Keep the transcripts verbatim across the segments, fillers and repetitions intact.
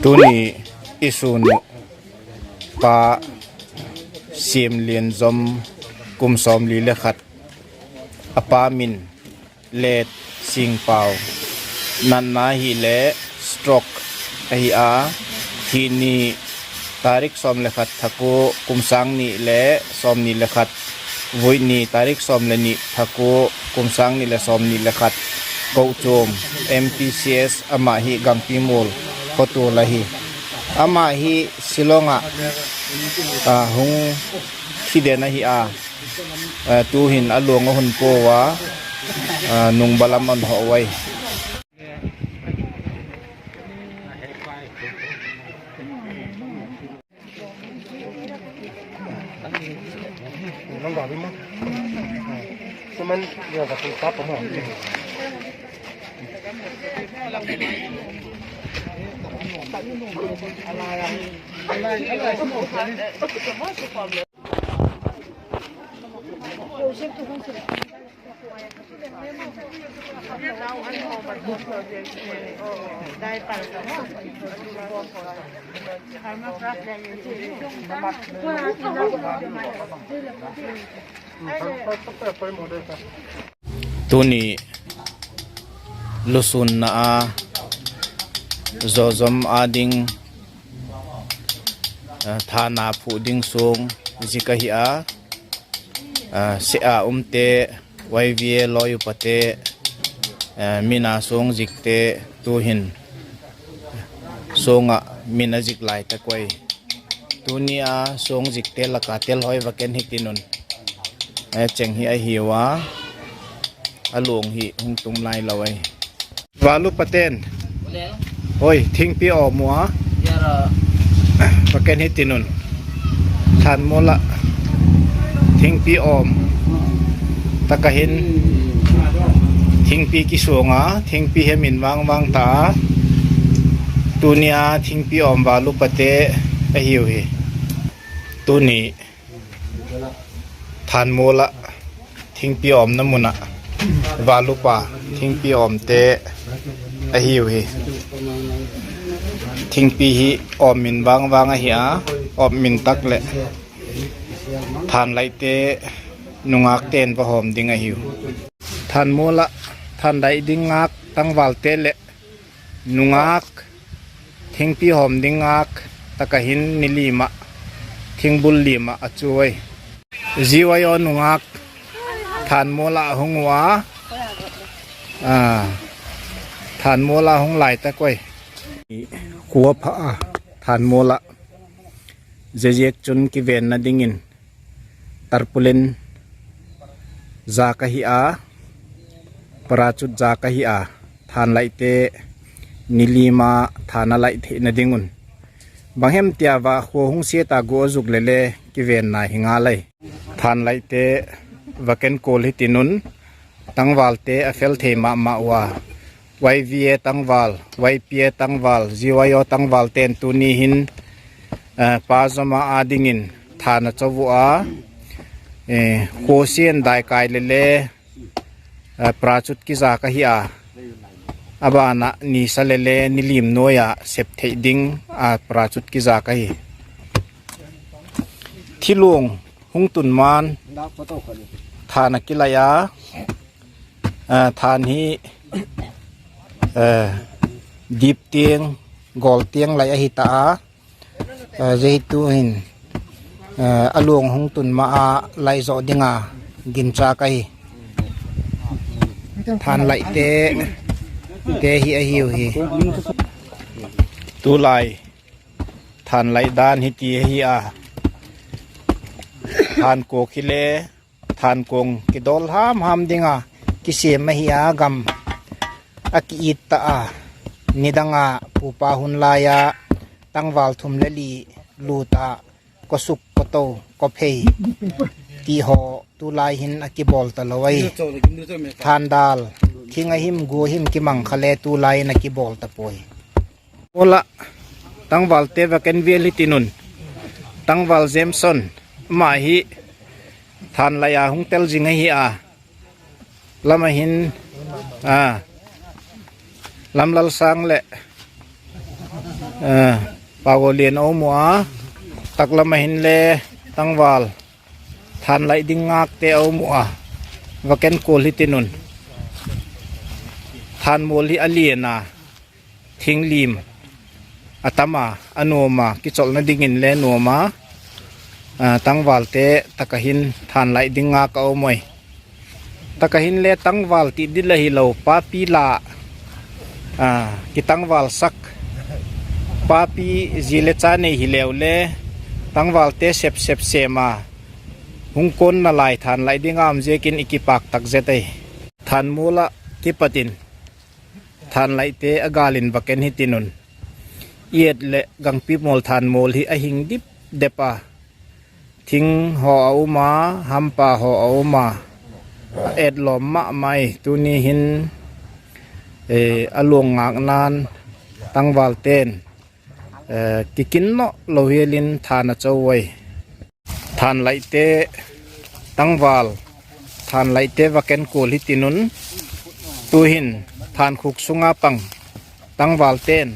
Tuni i sûn uh pa Siamlianzom, kum sawmli le khat, a pa min Letsingpau, natna hile stroke ahi a, thi ni tarik sawm le khat thak ua kum sâng ni le sawmni le khat, vui ni tarik sawm le ni thak ua kum sâng ni le sawmni le khat, kochuam M P C S, ama hi Gangpimual khawtual ahi. Ama hi Shillong ah hung thi den ahi a, tu'hin a luang a hun pua a, nungba lam a hun hawh ua. Tuni lusûnna a Zawzom â ding thana phuh ding suang zik ahi a, seh a umte, Y V A lawi upate, min a suang zikte, tu'hin suang ah min a zik lai tak ui. Tuni a suang zikte lak a telhawi va ken hitin un, cheng hi ahiu a, a luang hi hung tum lai lo ai. Valupate'n, hoi, thingpi awm ua, va ken hitin un, Thanmual ah thingpi awm tak ah hin thingpi kisuang a, thingpi hi min vang vang ta a, tuni a thingpi awm valupate ahiu hi. Tuni Thanmual ah thingpi awmna mun ah valupa thingpi awmte ahiu hi. Thingpi hi awm min vang vang ahi a, awm min tak leh Thanlaite nungâkte'n va hawm ding ahiu. Thanmual ah Thanlai ding ngâk tangvalte leh nungâk, thingpi hawm ding ngâk tak ah hin ni lim ah, thingbul lim ah a chu ui. Zia nungâk Thanmual ah a hung ua, Thanmual ah a hung lai tak ui. Khua pha a, Thanmual ah, zia ziak chun kivenna dingin tarpaulin zak ahi a, parachute zak ahi a, Thanlaite ni lim a Than a lai theina ding un. Bang hem tia va khua hung siat a gua zuk lele kivenna hi ngal ai. Thanlaite va ken kual hitin un, tangvalte a fel thei ma ma ua, Y V A tangval, Y P A tangval, Z Y O tangvalte'n tuni hin Pa Zoma â dingin Than a chau ua, khua siat dai kai lele, parachute kizak ahi a, a ban ah nisa lele ni lim nuai a sep thei ding a parachute kizak ahi. Thiluang hung tun ma'n Than a kilai a, Than hi dip tiang, gawl tiang lai ahi ta a, zia hi tu'hin a luang hung tun ma a lai zaw ding a ginchâk ahi. Thanlaite te hi ahiu hi. Tulai Thanlai dan hi ti ahi a, Thankuang hile, Thankuang kidawl ham ham ding a kisiam ahi a, gam a ki-it ta a, nidang a pupa hun lai a tangval thum le li lût a, kawsuk, kawto, kawphei ti haw tulai hin a kibawl talo ai. Thandal, thing a him, gu a him kimang kha le tulai in a kibawl ta puai. Aw la, tangvalte va ken vial hitin un. Tangval Jameson, ama hi Thanlai a hung tel zing ahi a, lam a hin, a, Lamlalsâng leh Pagolian a um ua, taklam ah hinle tangval thanlai ding ngâkte a um ua, Vakenkual hitin un, thanmual hi a lian a, thinglim a tam a, a nuam a, kicholhna dingin le nuam a, tangvalte tak ah hin thanlai ding ngâk a um ui. Tak ah hinle tangval ti ding la hilo, papi la, kitangvalsak, papi zi le cha nei hileu le, tangvalte sep sep sêm a hung kuanna lai thanlai ding a um ziakin i kipâk tak zet ei. Thanmual ah kipat in thanlaite a gâl in va ken hitin un, i et leh Gangpimual thanmual hi a hing dip dep a, thing haw a um a, hampa haw a um a, a etlawm ma mai. Tuni hin a luang ngâkna'n tangvalte'n kikin nawh lo hial in than a cho ui. Thanlaite, tangval thanlaite Vakenkual hitin un, tu'hin thankhuk sung a pang tangvalte'n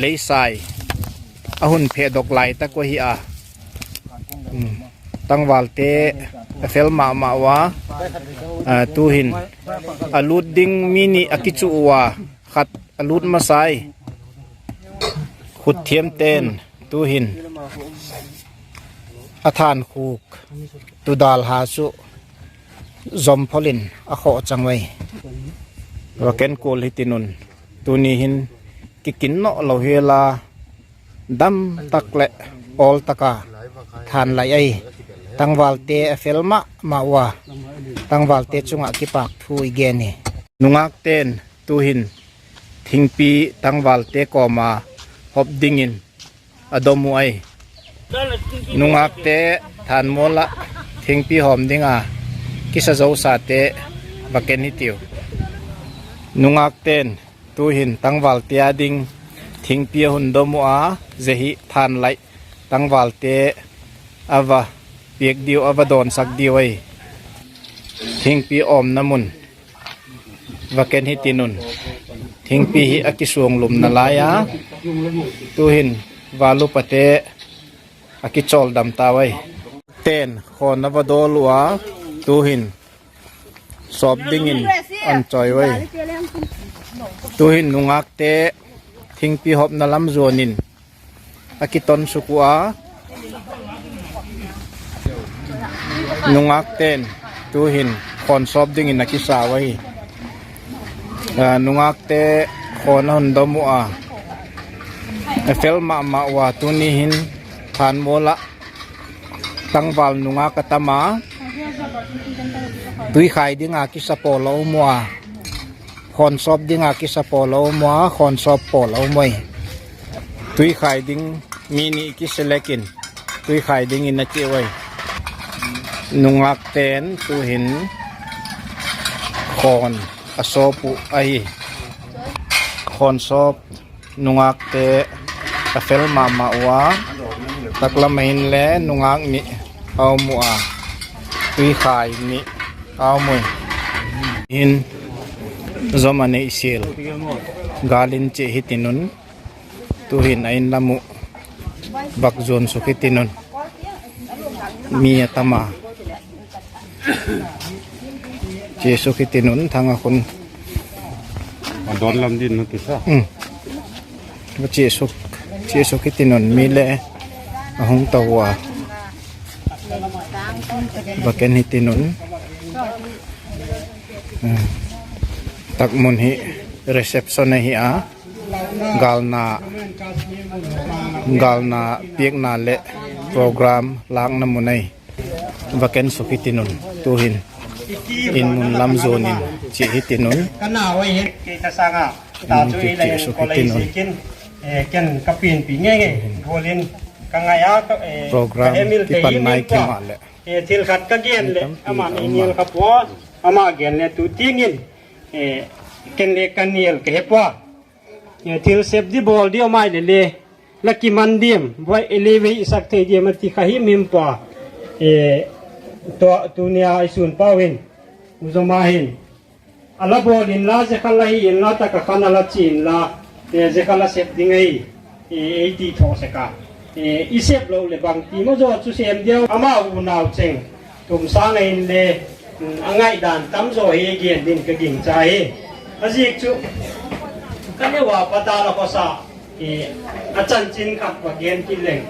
leisai a hun phedok lai tak uh ahi a, tangvalte a fel ma ma ua, tu'hin a lût ding mi ni a kichu ua, khat a lût masai, Khutthiamte'n tu'hin a thankhuk tudal ha chu zomphol in a khoh chang ui. Vakenkual hitin un, tuni hin kikin nawh lo hial a, dam tak leh awl tak a thanlai ahi. Tangvalte a fel ma ma ua, tangvalte chung ah kipâk thu i gen hi. Nungâkte'n tu'hin thingpi tangvalte kawm a hop dingin a dom uh ahi. Nungâkte, thanmual ah thingpi hawm ding a kisa zosate va ken hitiu. Nungâkte'n tu'hin tangvalte â ding thingpi a hun dom uh a, zia hi thanlai tangvalte a va piak diu, a va dawnsak diu ahi. Thingpi awmna mun va ken hitin un, thingpi hi a kisuanglumna lai a, tu'hin vâl upate a kichawldam tau ahi. Te'n khawn a va dawl ua, tu'hin sawp dingin an chawi ui. Tu'hin nungâkte thingpi hawmna lam zuan in a kiton suk ua, nungâkte'n tu'hin khawn sawp dingin a kisa ui. Nungâkte khawn a hun dom uh a, a fel ma ma ua, tuni hin thanmual ah tangval nungâk a tam a, tuikhai ding a kisa pawl a um ua, khawn sawp ding a kisa pawl a um ua, khawn sawp pawl a um ui. Tuikhai ding mi ni kiselect in tuikhai dingin a ti ui. Nungâkte'n tu'hin khawn a sawp uh ahi. Khawn sawp nungâkte a fel ma ma ua, taklam ah hinle nungâk ni a um ua, tuikhai ni a um ui. In zom a neisial gâl in chia hitin un, tu'hin a in lam uh vak zuan suk hitin un, mi a tam a, chia suk hitin un, thang a khun a dawn lam din na ti sa, chia suk, chia suk hitin un, mi le a hung to ua, va ken hitin un. Tak mun hi reception ahi a, gâlna, gâlna piakna leh program lâkna mun ahi. Va ken suk hitin un, tu'hin in mun lam zuan in chia hitin un, chia suk hitin un. Program kipan nai kim ah leh thil khat ka gen leh ama ei nial kha pua, ama gen le tu tiang in ken le ka nial ka he pua. Thil sep di bawl di um ai le le, la kiman diam, buai elevate sak thei diam a ti kha him him pua. Tua tunia i sun pau hin, u Zoma hin, a la bawl inla, zia kha la hi inla, tak ah khan a la chia inla, zia kha la sep ding ahi. ei ti tho sek a, i sep lo leh bangti maw zaw chu sêm diau. Amau unau cheng thum sâng a inle, a ngaidan tam zaw hi gen ding ka gingcha hi. A ziak chu ka neu a pat a la khawsa a chanchin khat va gen kit leng,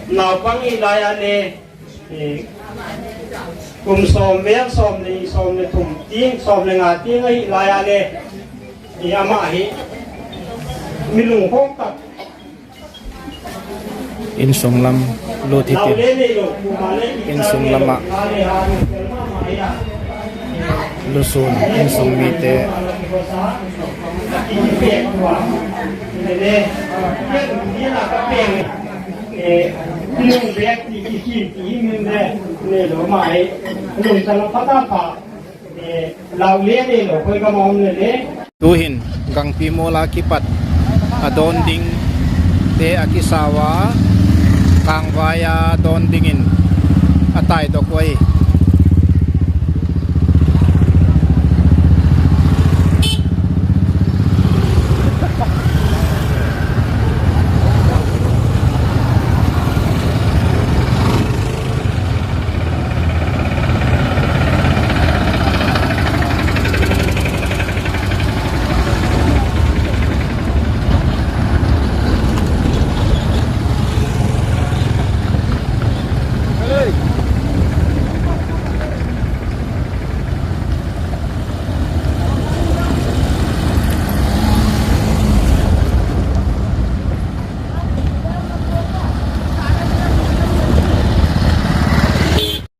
naupang hi lai a le, kum sawm vel, sawm le, sawm le thum tiang, sawm le nga tiang ahi lai a le, ama hi mi lungkhawk tak, insung lam lut hitin, insung lam ah lusûn, insung mite Tu'hin Gangpimual a kipat a dawn dingte a kisau a, Kângvai a dawn dingin a taidok uai.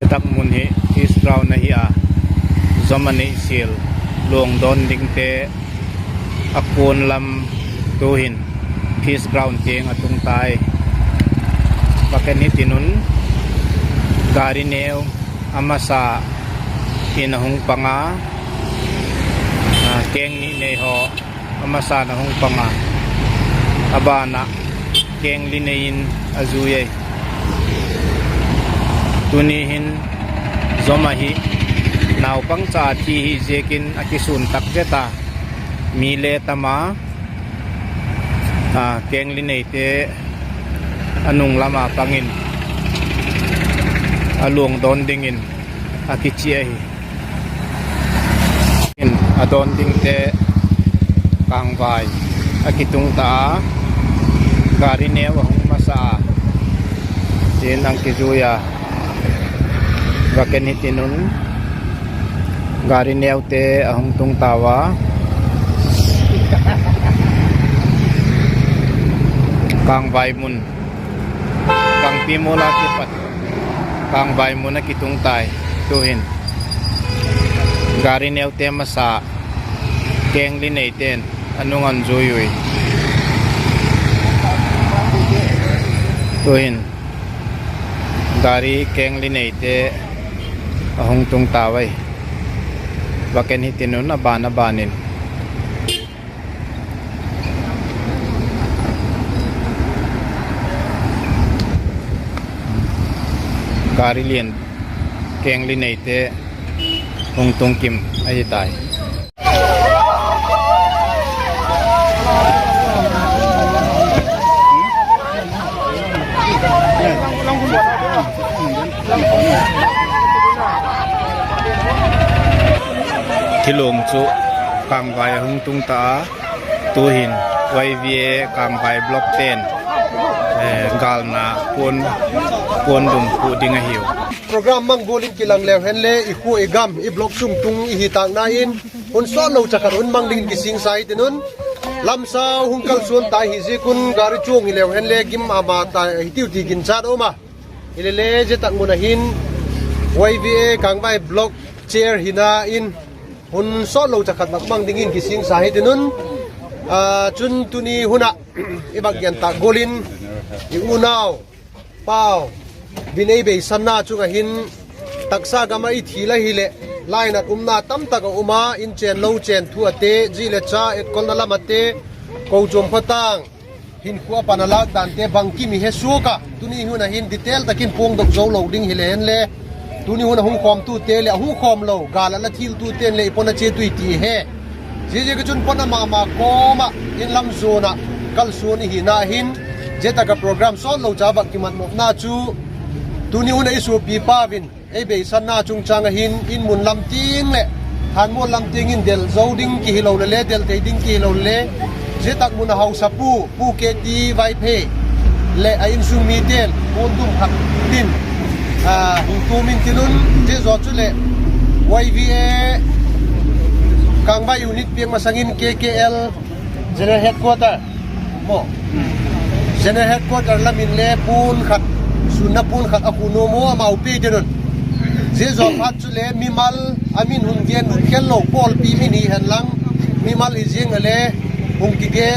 Tak mun hi Peace Ground ahi a, zom a neihsial luang dawn dingte a kuan lam tu'hin Peace Ground tiang a tung tai. Vak en hitin un, gari neu a masa in a hung pang a, keng ni nei haw a masa in a hung pang a, a ban ah keng li nei in a zui ai. Tuni hin zom ahi, naupang cha thi hi ziakin a kisûn tak zet a, mi le tam a, keng li neite a nung lam a pang in a luang dawn dingin a kichia ahi. In a dawn dingte Kângvai a kitung ta a, gari neu a hung masa a, tin a kizui a, vak en hitin un, gari neute a hung tung tau a, Kângvai mun, Gangpimual a kipat Kângvai mun a kitung tai. Tu'hin gari neute masa, keng li neite'n a nung an zui ui. Tu'hin gari keng li neite a hung tung tau ai. Vak en hitin un, a ban a ban in gari lian keng li neite hung tung kim ahi tai. Thilung chu Kângvai a hung tung ta a, tu'hin Y V A Kângvai block te'n gâlna puan, puan dum phu ding ahiu. Program mang gual in kilang leu hen le, i khua, i gam, i block sung tung i hi tâkna in, hun sawt lo cha khat hun mang dingin kisingsa hitin un. Lamsau hung kalsuan ta hi ziak un gari chuang hileu hen le gim a ma ta hitiu ti ginchat a um a. Hilele zia tak mun a hin Y V A Kângvai block chair hina in hun sawt lo cha khat vak mang dingin kisingsa hitin un. Chun tuni hun ah i vak gen tâk gual in, i unau pau, vin ei beisanna chung ah hin, taksa gam ah i thi la hileh, lainat umna tamtak a um a, in chên lo chên thu ate, zi le cha etkolna lam ate, kochuam khawtâng, hinkhua a pan a lâk dante bangkim i he suak a, tuni hun ah hin detail tak in puangdok zo lo ding hile hen le, tuni hun a hung khawmtute leh a hung khawm lo, gâl a la thiltute'n le i pon a chiat ui ti he. Ziaziak a chun pon a ma ma kawm ah in lam zuan ah kalsuan i hina hin, zia tak ah program sawt lo cha vak kimat nopna chu tuni hun a i suapi pau in ei beisanna chungchâng ah hin in mun lam tiang leh Thanmual lam tiang in del zo ding kihilo le le, del thei ding kihilo le le, zia tak mun a hausapu Pu K T Vaiphei leh a insung mite'n puan dum khat tin hung tuam intin un, zia zaw chuleh Y V A Kangvai unit piak masang in K K L General Headquarter maw, General Headquarter lam in le puan khat, sunna puan khat a khu nuam u, amau pia tin un. Zia zaw phat chuleh mimal a min hun gen lut khel lo pawlpi min hi hen lang, mimal hi ziang a le hung kige,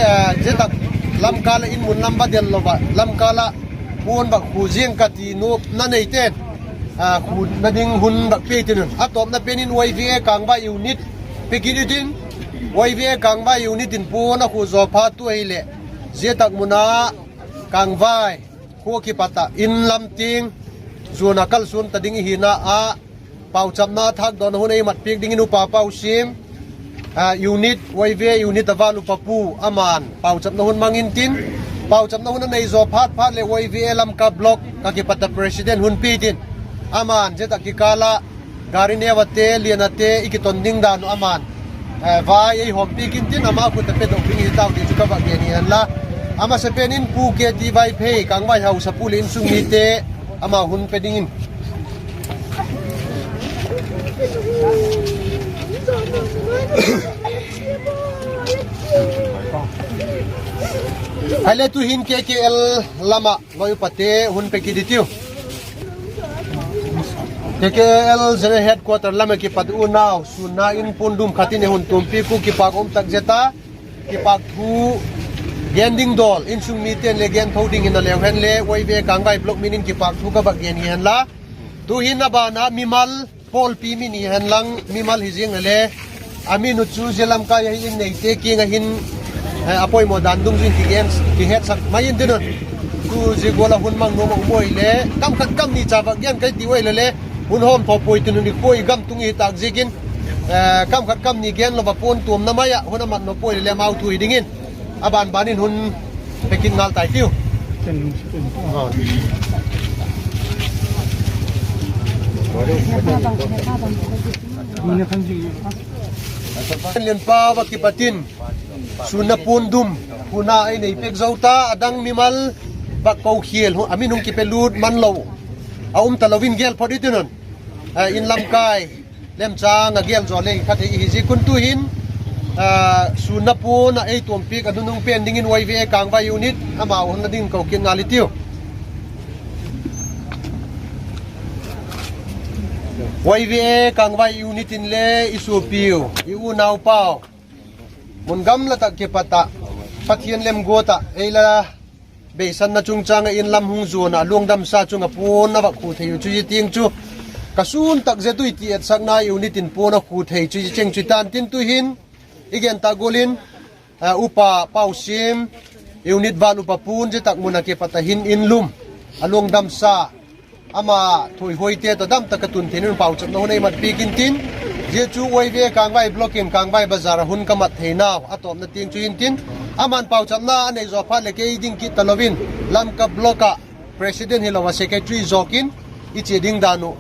zia tak lamkâl ah in mun lam va del lo ah lamkâl ah puan va khu ziang ka ti nopna neite'n khuna ding hun va pia tin un. A tawpna pen in Y V A Kangvai unit pe kit i tin, Y V A Kangvai unit in puan a khu zaw phat tu ahileh, zia tak mun a Kangvai khua kipat ah in lam tiang zuan a kalsuan ta ding i hina ah pauchapna thâkdawnna hun ei mat piak dingin Upa Pausiam, unit, Y V A unit a vâl upa pu, ama'n pauchapna hun mang intin, pauchapna hun a nei zaw phat phat leh Y V A Lamka block ka kipat ah president hun pia tin, ama'n zia tak kikâl ah gari neu ate, lian ate i kiton ding dan uh ama'n vai ei hawmpiak intin, ama khut ah pedok ding hi tau ti chu ka va gen hi hen la. A masapen in Pu K T Vaiphei, Kangvai hausapu leh insung mite, amau hun pe dingin Haile tu'hin K K L lam ah loi upate hun pe kit i tiu. K K L General Headquarter lam ah kipat unau sunna in puan dum khat in ei hun tuampiak uh kipâk um tak zet a, kipâk thu gen ding dawl insung mite'n le gen tho dingin a leu hen le Y V A Kangvai block min in kipâk thu ka va gen hi hen la. Tu'hin a ban ah mimal pawlpi min hi hen lang, mimal hi ziang a le a min uh chu zia lamkai ahi in neite kiang ah hin a poimaw dan dungzui in kihetsak mai intin un. Tu zia gual ah hun mang nuam a um ui le kam khat kam ni cha va gen kai ti ui le le hun hawm thaw puai tin un, i khua i gam tung i hi tâk ziakin kam khat kam ni gen lo va puan tuamna mai ah hun a mat nuam puai le le amau thu hi dingin a ban ban in hun pe kit ngal tai tiu. Lianpa va kipat in sunna puan dum hun a ei nei pek zo ta, a dang mimal va kokhial a min hung kipelut man lo a um talo in gel phot i tin un. In lamkai lemchâng a gel zaw le kha thei i hi ziak un tu'hin sunna puan ah ei tuampiak a nunung pen dingin Y V A Kangvai unit amau hun la ding ko kit ngal i tiu. Y V A Kangvai unit in le i suapiu, i unau pau, mun gamla tak kipat ah Pathian lemguat ah ei la beisanna chungchâng ah in lam hung zuan ah luangdamsa chung ah puan a va khu thei uh chu zia tiang chu ka sûn tak zet ui ti etsakna unit in puan a khu thei chu zia cheng chu i tan tin tu'hin i gen tak gual in Upa Pausiam, unit vâl upa pu'n zia tak mun ah kipat ah hin in lum a luangdamsa ama thuihuaite tawh dam tak a tun theina un pauchapna hun ei mat piak intin, zia chu Y V A Kangvai block in Kangvai bazar ah hun ka mat theinau a tawpna tiang chu intin, ama'n pauchapna a nei zaw phat leh kei ding kit talo in Lamka block ah president hilo ah secretary zawk in i chia ding dan uh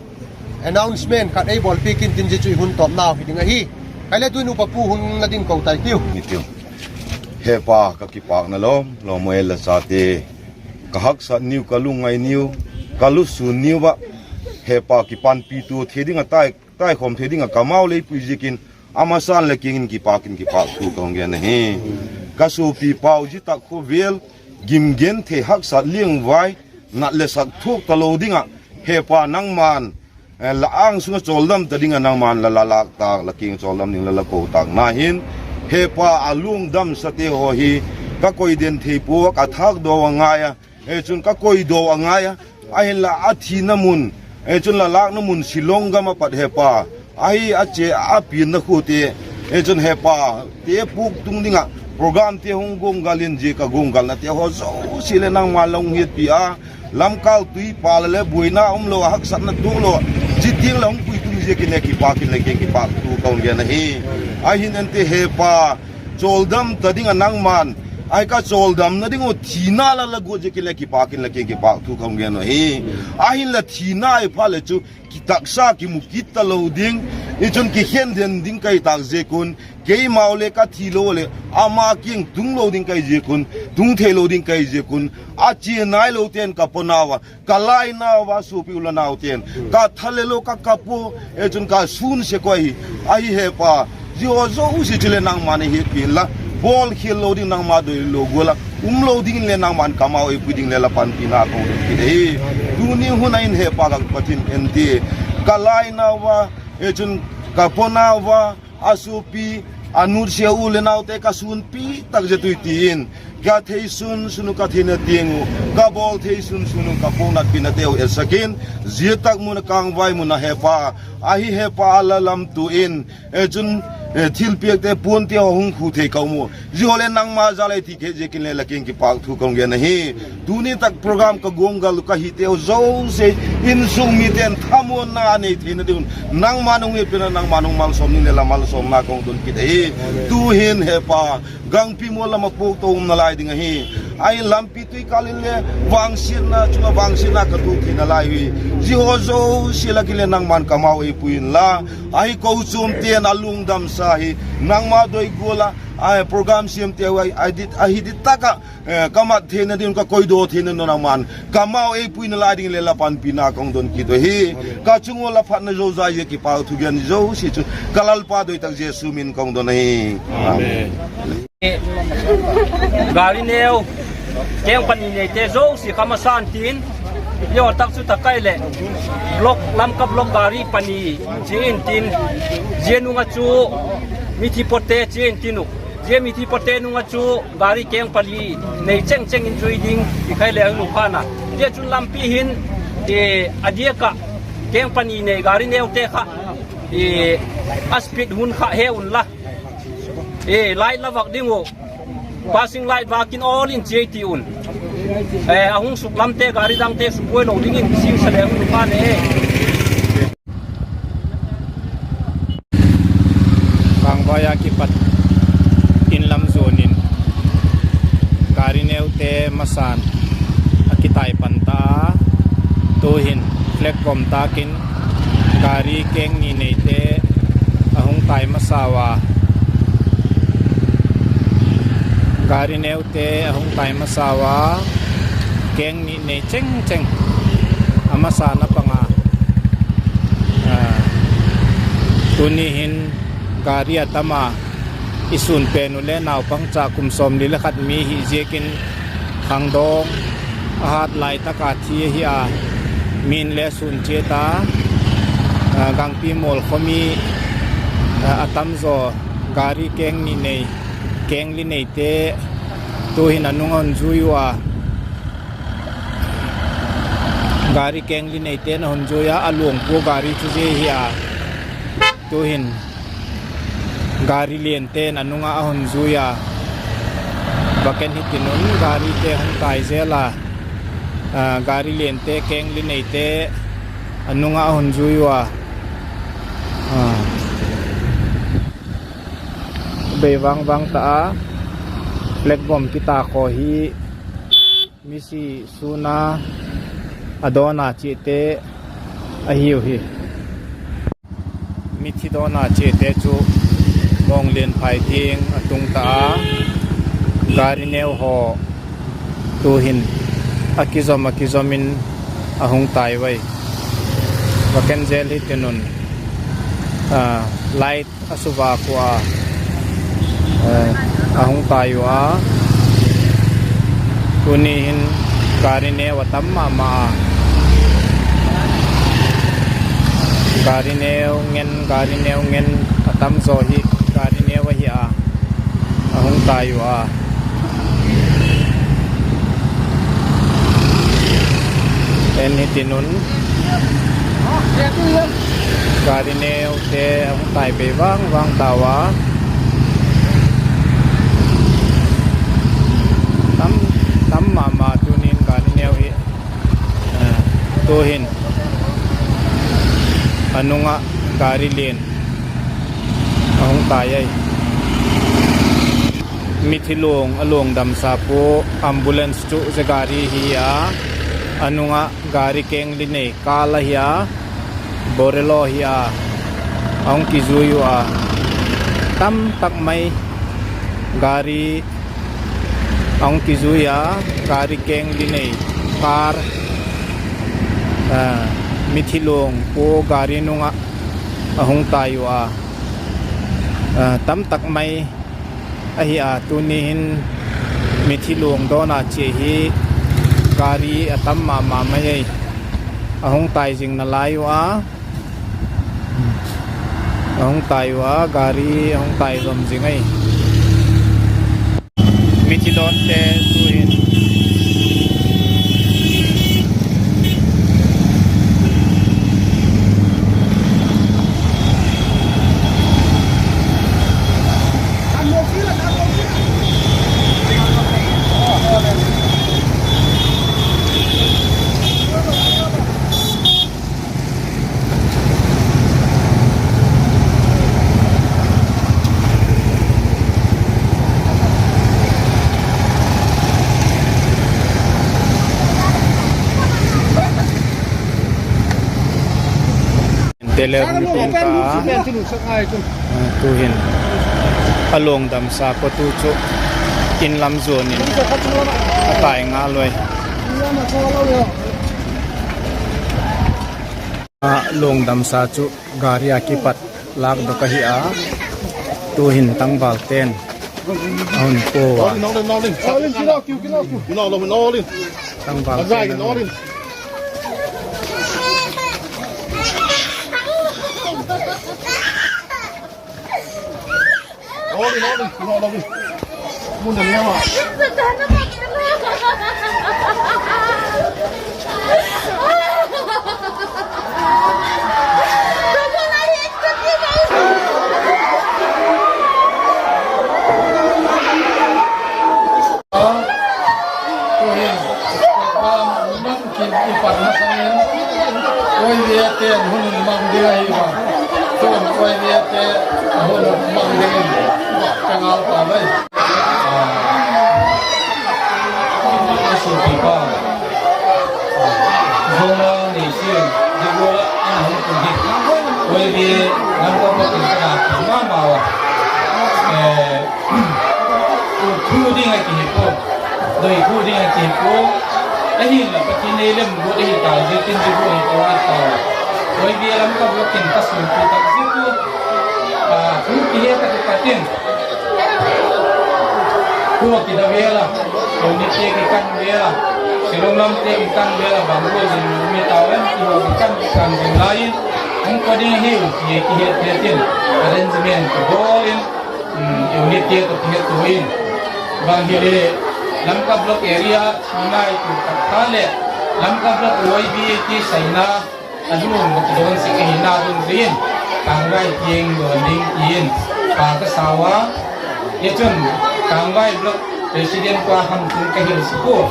announcement khat ei bawlpiak intin, zia chu i hun tawpnau hi ding ahi. Kei le tu'hin upa pu hun la ding ko tai tiu. Hepa, ka kipâkna lawm lawm uh e, la chate, ka haksat niu, ka lungngai niu, ka lusûn niu ah, Hepa, kipanpitu thei ding ah, taikhawm thei ding ah ka mau lei pui ziakin, a masan la kiang in kipâk in kipâk thu ka hung gen ahi. Ka suapi pau zia tak khawvel gim gen thei, haksat liangvai, nat le sak thuak talo ding ah, Hepa, nangma'n la âng sung ah chawldam ta ding ah nangma'n la la lâk tâk, la kiang chawldam ding la la ko tâkna hin, Hepa, a luangdamsate haw hi ka koi den thei pua, ka thâkdaw a ngai a, chun ka koidaw a ngai a, ahinla a thina mun, chun la lâkna mun Shillong gam ah pat Hepa, ahi a che a pianna khuate, chun Hepa, te puk tung ding ah programte hung guanggal in, zia ka guanggalnate haw zosia leh nangma'n la hung hiatpi a, lamkâl tuipa la le buaina umlo ah, haksatna tuaklo, zia tiang la hung pui tung ziakin le kipâk in la kiang kipâk thu ka hung gen ahi. Ahin ente Hepa, chawldam ta ding ah nangma'n Ahi ka chawldamna ding uh thina la la guat ziakin le kipâk in la kiang kipâk thu ka hung gen uh ahi. Ahinla thina i phat leh chu kitaksa kimu kit talo ding, i chun kikhen den ding ka hi tâk ziak un, keimau le ka thi lo leh ama kiang tung lo ding ka hi ziak un, tung theilo ding ka hi ziak un, a chia nailote'n ka pawnau a, ka lainau a, suapi u la naute'n ka tha le lo ka kap ua, e chun ka sûn sek uh ahi. Ahi hepa, zia haw zosia chu leh nangma'n ei hetpi inla, bawlkhial lo ding nangma doi lo gual ah um lo dingin le nangma'n kamau ei pui ding le la panpina ka hun kit ahi. Tuni hun a in hepa ka Pathian en ti, ka lainau a, e chun ka pawnau a, a suapi, a nusia u le naute ka sûnpi tak zia tui ti in, ka thei sun sun uh ka theina tiang uh, ka bawl thei sun sun uh ka puaknatpinate uh etsak in, zia tak mun a kângvai mun a hepa, ahi hepa a la lamtu in, e chun, thilpiakte puante haw hung khu thei ka um u. Zia haw leh nangma jal ei ti kei ziakin le la kiang kipâk thu ka hung gen ahi. Tuni tak program ka guanggal uh ka hiteu zosia, insung mite'n thamuanna a nei theina ding un nangma'n hung hetpi inla, nangma'n hung malsawm ding le la malsawmna ka hun don kit ahi. Tu'hin hepa, gangpi mual lam ah puakto umna lai ding ahi. Ahin lampi tuikâl in le vangsiatna chung ah vangsiatna ka tuak theina lai hi. Zia haw zosia lak in le nangma'n kamau ei pui inla, ahi kochuamte'n a lungdamsa hi nangma doi gual ah, program siamte ahi dit tak ah, ka mat theina ding un, ka koidaw theina ding un nangma'n kamau ei puina lai ding le la panpina ka hung don kit uh ahi. Ka chung ua la phatna zozai zia kipâk thugen zosia chu ka Lalpa doi tak Jesu min ka hung don ahi. Gari neu keng pani neite zosia ka masa in tin, zia tak chu tak ai leh, block, Lamka block gari pani chia in tin, zia nung ah chu mithi pawtte chia in tin uh, zia mithi pawtte nung ah chu gari keng pani nei cheng cheng in zui ding ti khai le a hun phan a. Zia chun lampi hin, a diak ah keng pani nei gari neute kha a speed hun kha he unla, light la vâk ding uh, passing light vâk in awl in chia ti un. A hung suk lamte gari dangte subuai lo dingin kisingsa le a hun phan e. Kângvai a kipat in lam zuan in gari neute masa'n a kitai pan ta a, tu'hin flag vom tâk in gari keng ni neite a hung tai masau a, gari neute a hung tai masau a, keng ni nei cheng cheng a masa'n a pang a. Tuni hin gari a tam a, i sûn pen uh le naupang cha kum sawmli le khat mi hi ziakin khangdawng a hat lai tak a thi ahi a, mi'n le sûn chiat a, Gangpimual khaw mi a tam zaw, gari keng ni nei, keng li neite tu'hin a nung a hun zui ua, gari keng li neite'n a hun zui a, a luang pua gari chu zia hi a, tu'hin gari liante'n a nung ah a hun zui a, vak en hitin un, garite hung tai zel a, gari liante keng li neite a nung ah a hun zui ua, bei vang vang ta a, flag vom kitak haw hi misi sûn a, a dawn a chiate ahiu hi. Mithi dawn a chiate chu Mawng Lianphai tiang a tung ta a, gari neu haw tu'hin a kizom a kizom in a hung tai ua, vak en zel hitin un, light a suvâk ua, a hung tai ua, tuni hin gari neu a tam ma ma a, gari neu ngen, gari neu ngen a tam zaw hi gari neu ahi a, a hung tai ua, en hitin un, gari neute a hung tai bei vang vang tau a, tam, tam ma ma tunin gari neu hi, tu'hin a nung ah gari lian a hung tai ai. Mithi luang a luang damsa pua ambulance chu zia gari hi a, a nung ah gari keng li nei kâl ahi a, Bolero hi a, a hung kizui ua, tamtak mai gari a hung kizui a, gari keng li nei kâr, mithi luang pua gari nung ah a hung tai ua, tamtak mai ahi a, tuni hin mithi luang dawn a chia hi gari a tam ma ma mai ei, a hung tai zing nalai ua, a hung tai ua, gari a hung tai zom zing ei. Mithi dawtte tuhin Tele hung tung ta a, tuhin a luang damsa pa tu chu in lam zuan in a tai ngal ui. A luang damsa chu gari ah kipat lâkdok ahi a, tuhin tangvalte'n a hun pua a, tangvalte'n a hun Oi, viate hun mang ding ahi a, tun oi, viate hun mang ding in ka ngal ta mai. A suapipa Zona Nation, zia gual ah a hung tung hi, Oi, via Lamka Block in ka na ma ma ua, thu ding a kihi pua, doi thu ding a kihi pua. Ahinla Pathian ei lem guat ahi ta ziakin zia gual hi pua hi ta. Oi, via Lamka Block in ka suapi tak ziak ua, thu kihe ka ti pat in, khua kida vel a, Tewnite kikan vel a, Shillong lamte kikan vel a, bang gual zin mi tau em, kiho kikan kikan zing lai in, hung pa ding ahiu ti kihet het in, arrangement kibawl in, Tewnite tawh kihettua in, bang hile Lamka Block area i ngai tu tak kha leh, Lamka Block Y V A ti saina a nuam ka kidawn sek ahina dungzui in, Kângvai tiang dawn ding ti in pha ka sau a. Tichun, Kângvai Block President kua ham chun ka hil sek ua,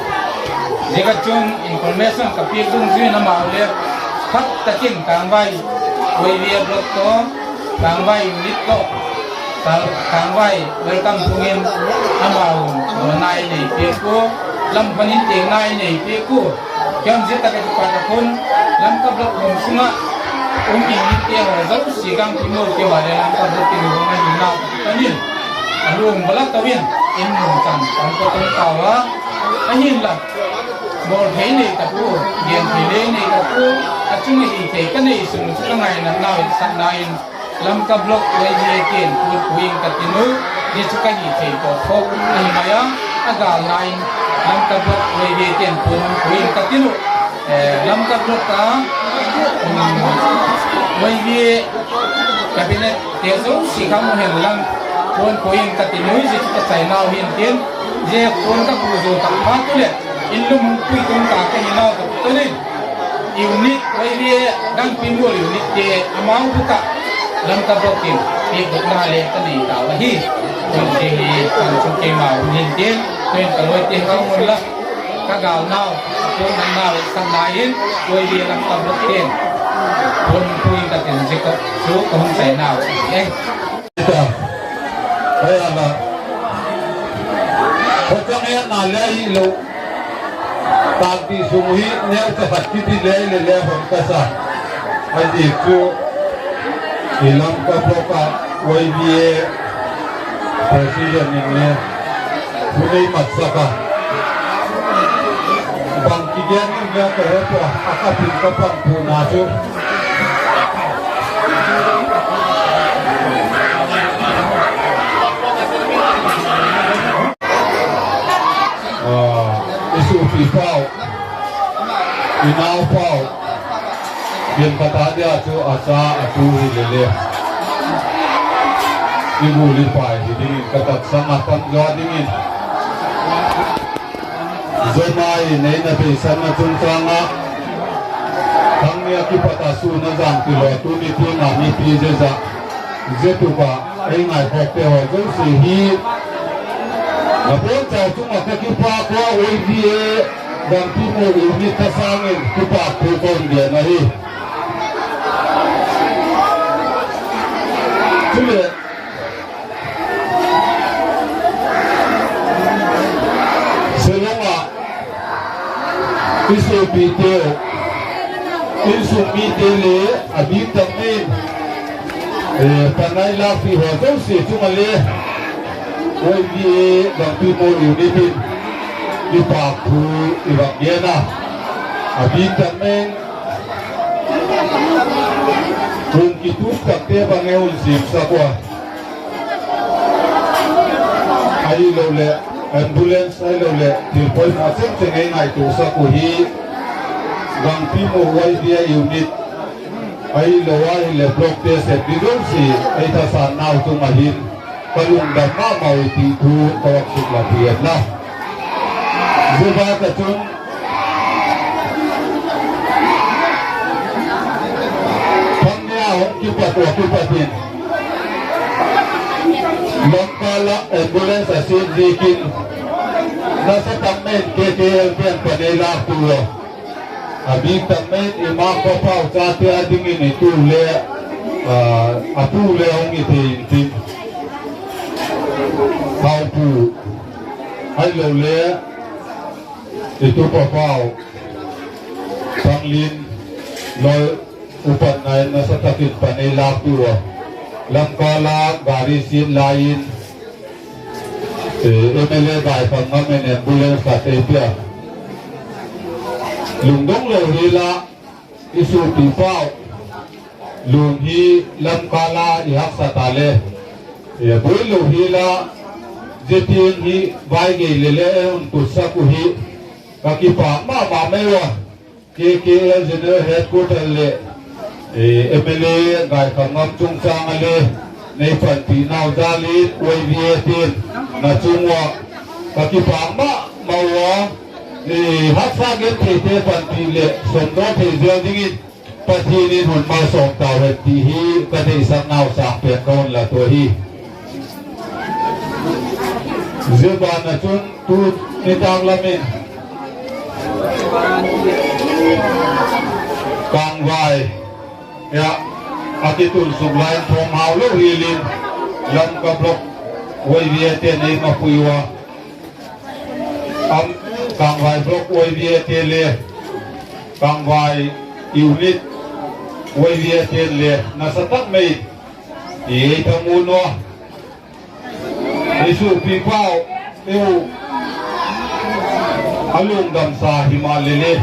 ziak a chun information ka piak dungzui in amau le phat tak in Kângvai Y V A Block tawh, Kângvai Unit tawh, Kângvai Welcome Pung in amau dawnna i nei piak ua, lam pan in tiangna i nei piak ua. Kei zia tak a kipat a khun, Lamka Block hung sung ah um Unit te haw zosia, Gangpimual te haw le Lamka Block in hung ahina tak in, a luang bala to in, in mun chan pang ka tung tau a. Ahinla, bawl thei nei tak ua, gen thei le nei tak ua, a chung a hi thei ka nei sung chu ka ngainatnau etsakna in, Lamka Block Y V A te'n puan pui ing ka tin u, zia chu ka hi thei tawh khawk ahi mai a, a gâlna in Lamka Block Y V A te'n puan hung pui ing ka tin u, Lamka Block a Y V A cabinet te zosia kha mu hen lang, puan pui ing ka tin u, zia chu ka chainau hin tin, zia puan ka pu zo tak phat u leh, in lum hung pui tung ta ka hinau tak tun in, Unit Y V A Gangpimual Unit te amau bûk ah Lamka Block in piakdokna le ka nei tau ahi. Tun zia hi kan chu keima hun hin tin, tun ka lawite hang unla, ka gâlnau, ka puannatnau etsakna in, Y V A Lamka Block te'n puan pui ing ka tin, zia chu ka hun chainau ahi. Oi, a la, Ka ngetna le hilo, tâkdi sung hi neucha khat kiti le le le hon ka sa. A dik chu i Lamka block ah Y B A president in le hun ei matsak a, bang kigen in le ka he pua, a ka pin ka pan pua na chu i suapi pau, i nau pau, gen ka ta dia chu a cha a tu hi le le, i gul i pai hi dingin ka taksang a, pan zaw dingin Zomai neina beisan a chungchâng ah thang ni a kipat a sûn a zang ti lo, tuni tiang a mipi zeza, zia tuk a ei ngaikhawkte haw zosia hi, na bawn chau chung ah ka kipâk ua, Y B A Gangpimual unit ka sâng in kipâk thu ka hun gen ahi. Chuleh Shillong ah i suapiteu, insung mite le a bîk tak mai in, panai lâkpi haw zosia chung ah le Y B A Gangpimual unit in kipâk thu i vak gen a, a bîk tak mai in hun kitup takte bang e hun simsak ua, ahiloleh ambulance ahiloleh thil poimaw chengcheng ei ngaituasak uh hi Gangpimual Y B A unit ahilo ahileh blockte sep di zosia ei thasannau chung ah hin ka lungdam ma mau hi ti thu ka vak suklang piak na. Zia vak a chun thang ni a hung kipat ua kipat in Lamka ah ambulance a siat ziakin nasa tak mai in K K L te'n pan ei lâk tua, a bîk tak mai in i ma khawpau chate a dingin i tu le, a pu le hung i thei intin, Thaupu ahilole i tupa pau Thanglin loi, upatna in nasa tak in pan ei lâk tua, Lamka ah gari siat lai in M L A Gaikhangam in ambulance khat ei pia. Lungdong lo hial a, i suapi pau, lum hi Lamka ah i haksa ta le, buai lo hial a, zia tiang hi vai gei le le ei hun tutsak uh hi ka kipâk ma ma mai ua, K K L General Headquarter leh M L A Gaikhangam chungchâng ah le nei panpinau jal in Y B A te'n na chung ua ka kipâk ma ma ua, haksa gentheite panpi leh sawmdaw thei zel dingin Pathian in hun malsawm tau hen ti hi ka deisaknau sâng pen ka hun la tua hi. Zia ban ah chun tu nitâk lam in Kângvai ah a kitun suk lai in thawm hau lo hial in Lamka block Y B A te'n ei mapui ua, Kângvai block Y B A te le Kângvai unit Y B A te'n le nasa tak mai in ei thamuan ua, i suapi pau, a lungdamsa himaleh le,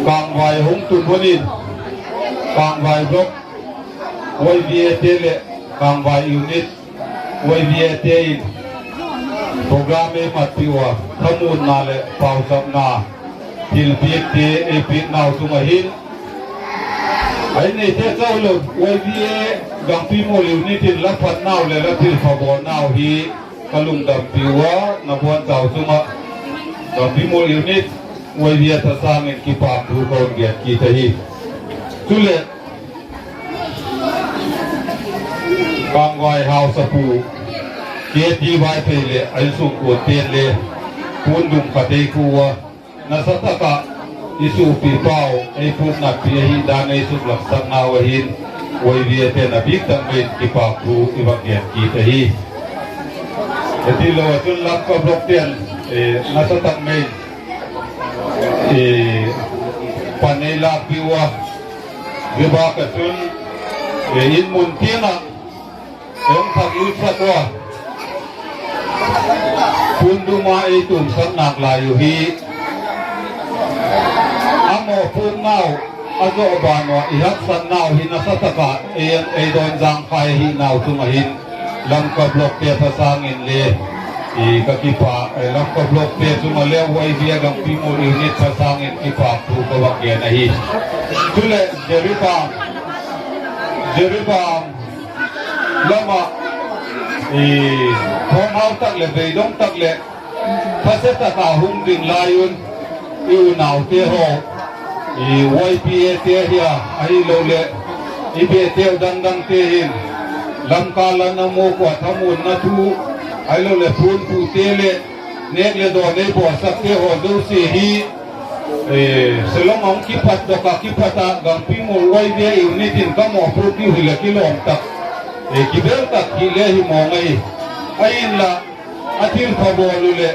Kângvai hung tun hun in Kângvai block Y B A te leh Kângvai unit Y B A te in program ei matpi ua, thamuanna leh pauchapna thilpiakte ei piaknau chung ah hin, a inneite chau lo Y B A Gangpimual unit in la phatnau leh la thilpha bawlnau hi ka lungdampi ua, na bawn chau chung ah Gangpimual unit Y B A ta sâng in kipâk thu ka hun gen kit ahi. Chuleh Kângvai hausapu K T Vaiphei leh a insungkuante'n le puandung khat ei khu ua, nasa tak ah i suapi pau ei puknatpi ahi dan ei suklang saknau ah hin Y B A te'n a bîk tak mai in kipâk thu i vak gen kit ahi. Hilo ah chun Lamka Block ten, eh, nasa tak mai, eh, pan ei lâkpi ua, zia bâk ah chun, eh, in mun tiang ah ei hung thak lutsak ua, pundum a ei tumsak nalai uh hi, a mawpuaknau, a zawban ua i haksatnau hi nasa tak ah ei, ei dawn zangkhai ahi nau chung ah hin, Lamka Blockte thasâng in le, i ka kipak, eh, Lamka Blockte chung ah le YVA Gangpimul Unit thasâng in kipâk thu ka vak gen ahi. Chuleh Jiribam, Jiribam lam ah, i, thawmhau tak leh beidong tak leh thase tak a hung ding lai un, i unaute haw, i, YPAte hia, ahiloleh i beteu dangdangte hin, Lamka la na mawk ua thamuanna thu, ahiloleh puan thute leh nêk leh dawn ei bawlsakte haw zosia hi, eh, Shillong a hung kipatdok ah kipat ah Gangpimul YVA unit in ka mawpuak diu hileh kilawm tak, eh, kibel tak hile hi mawng ahi. Ahinla, a thilpha bawl u leh,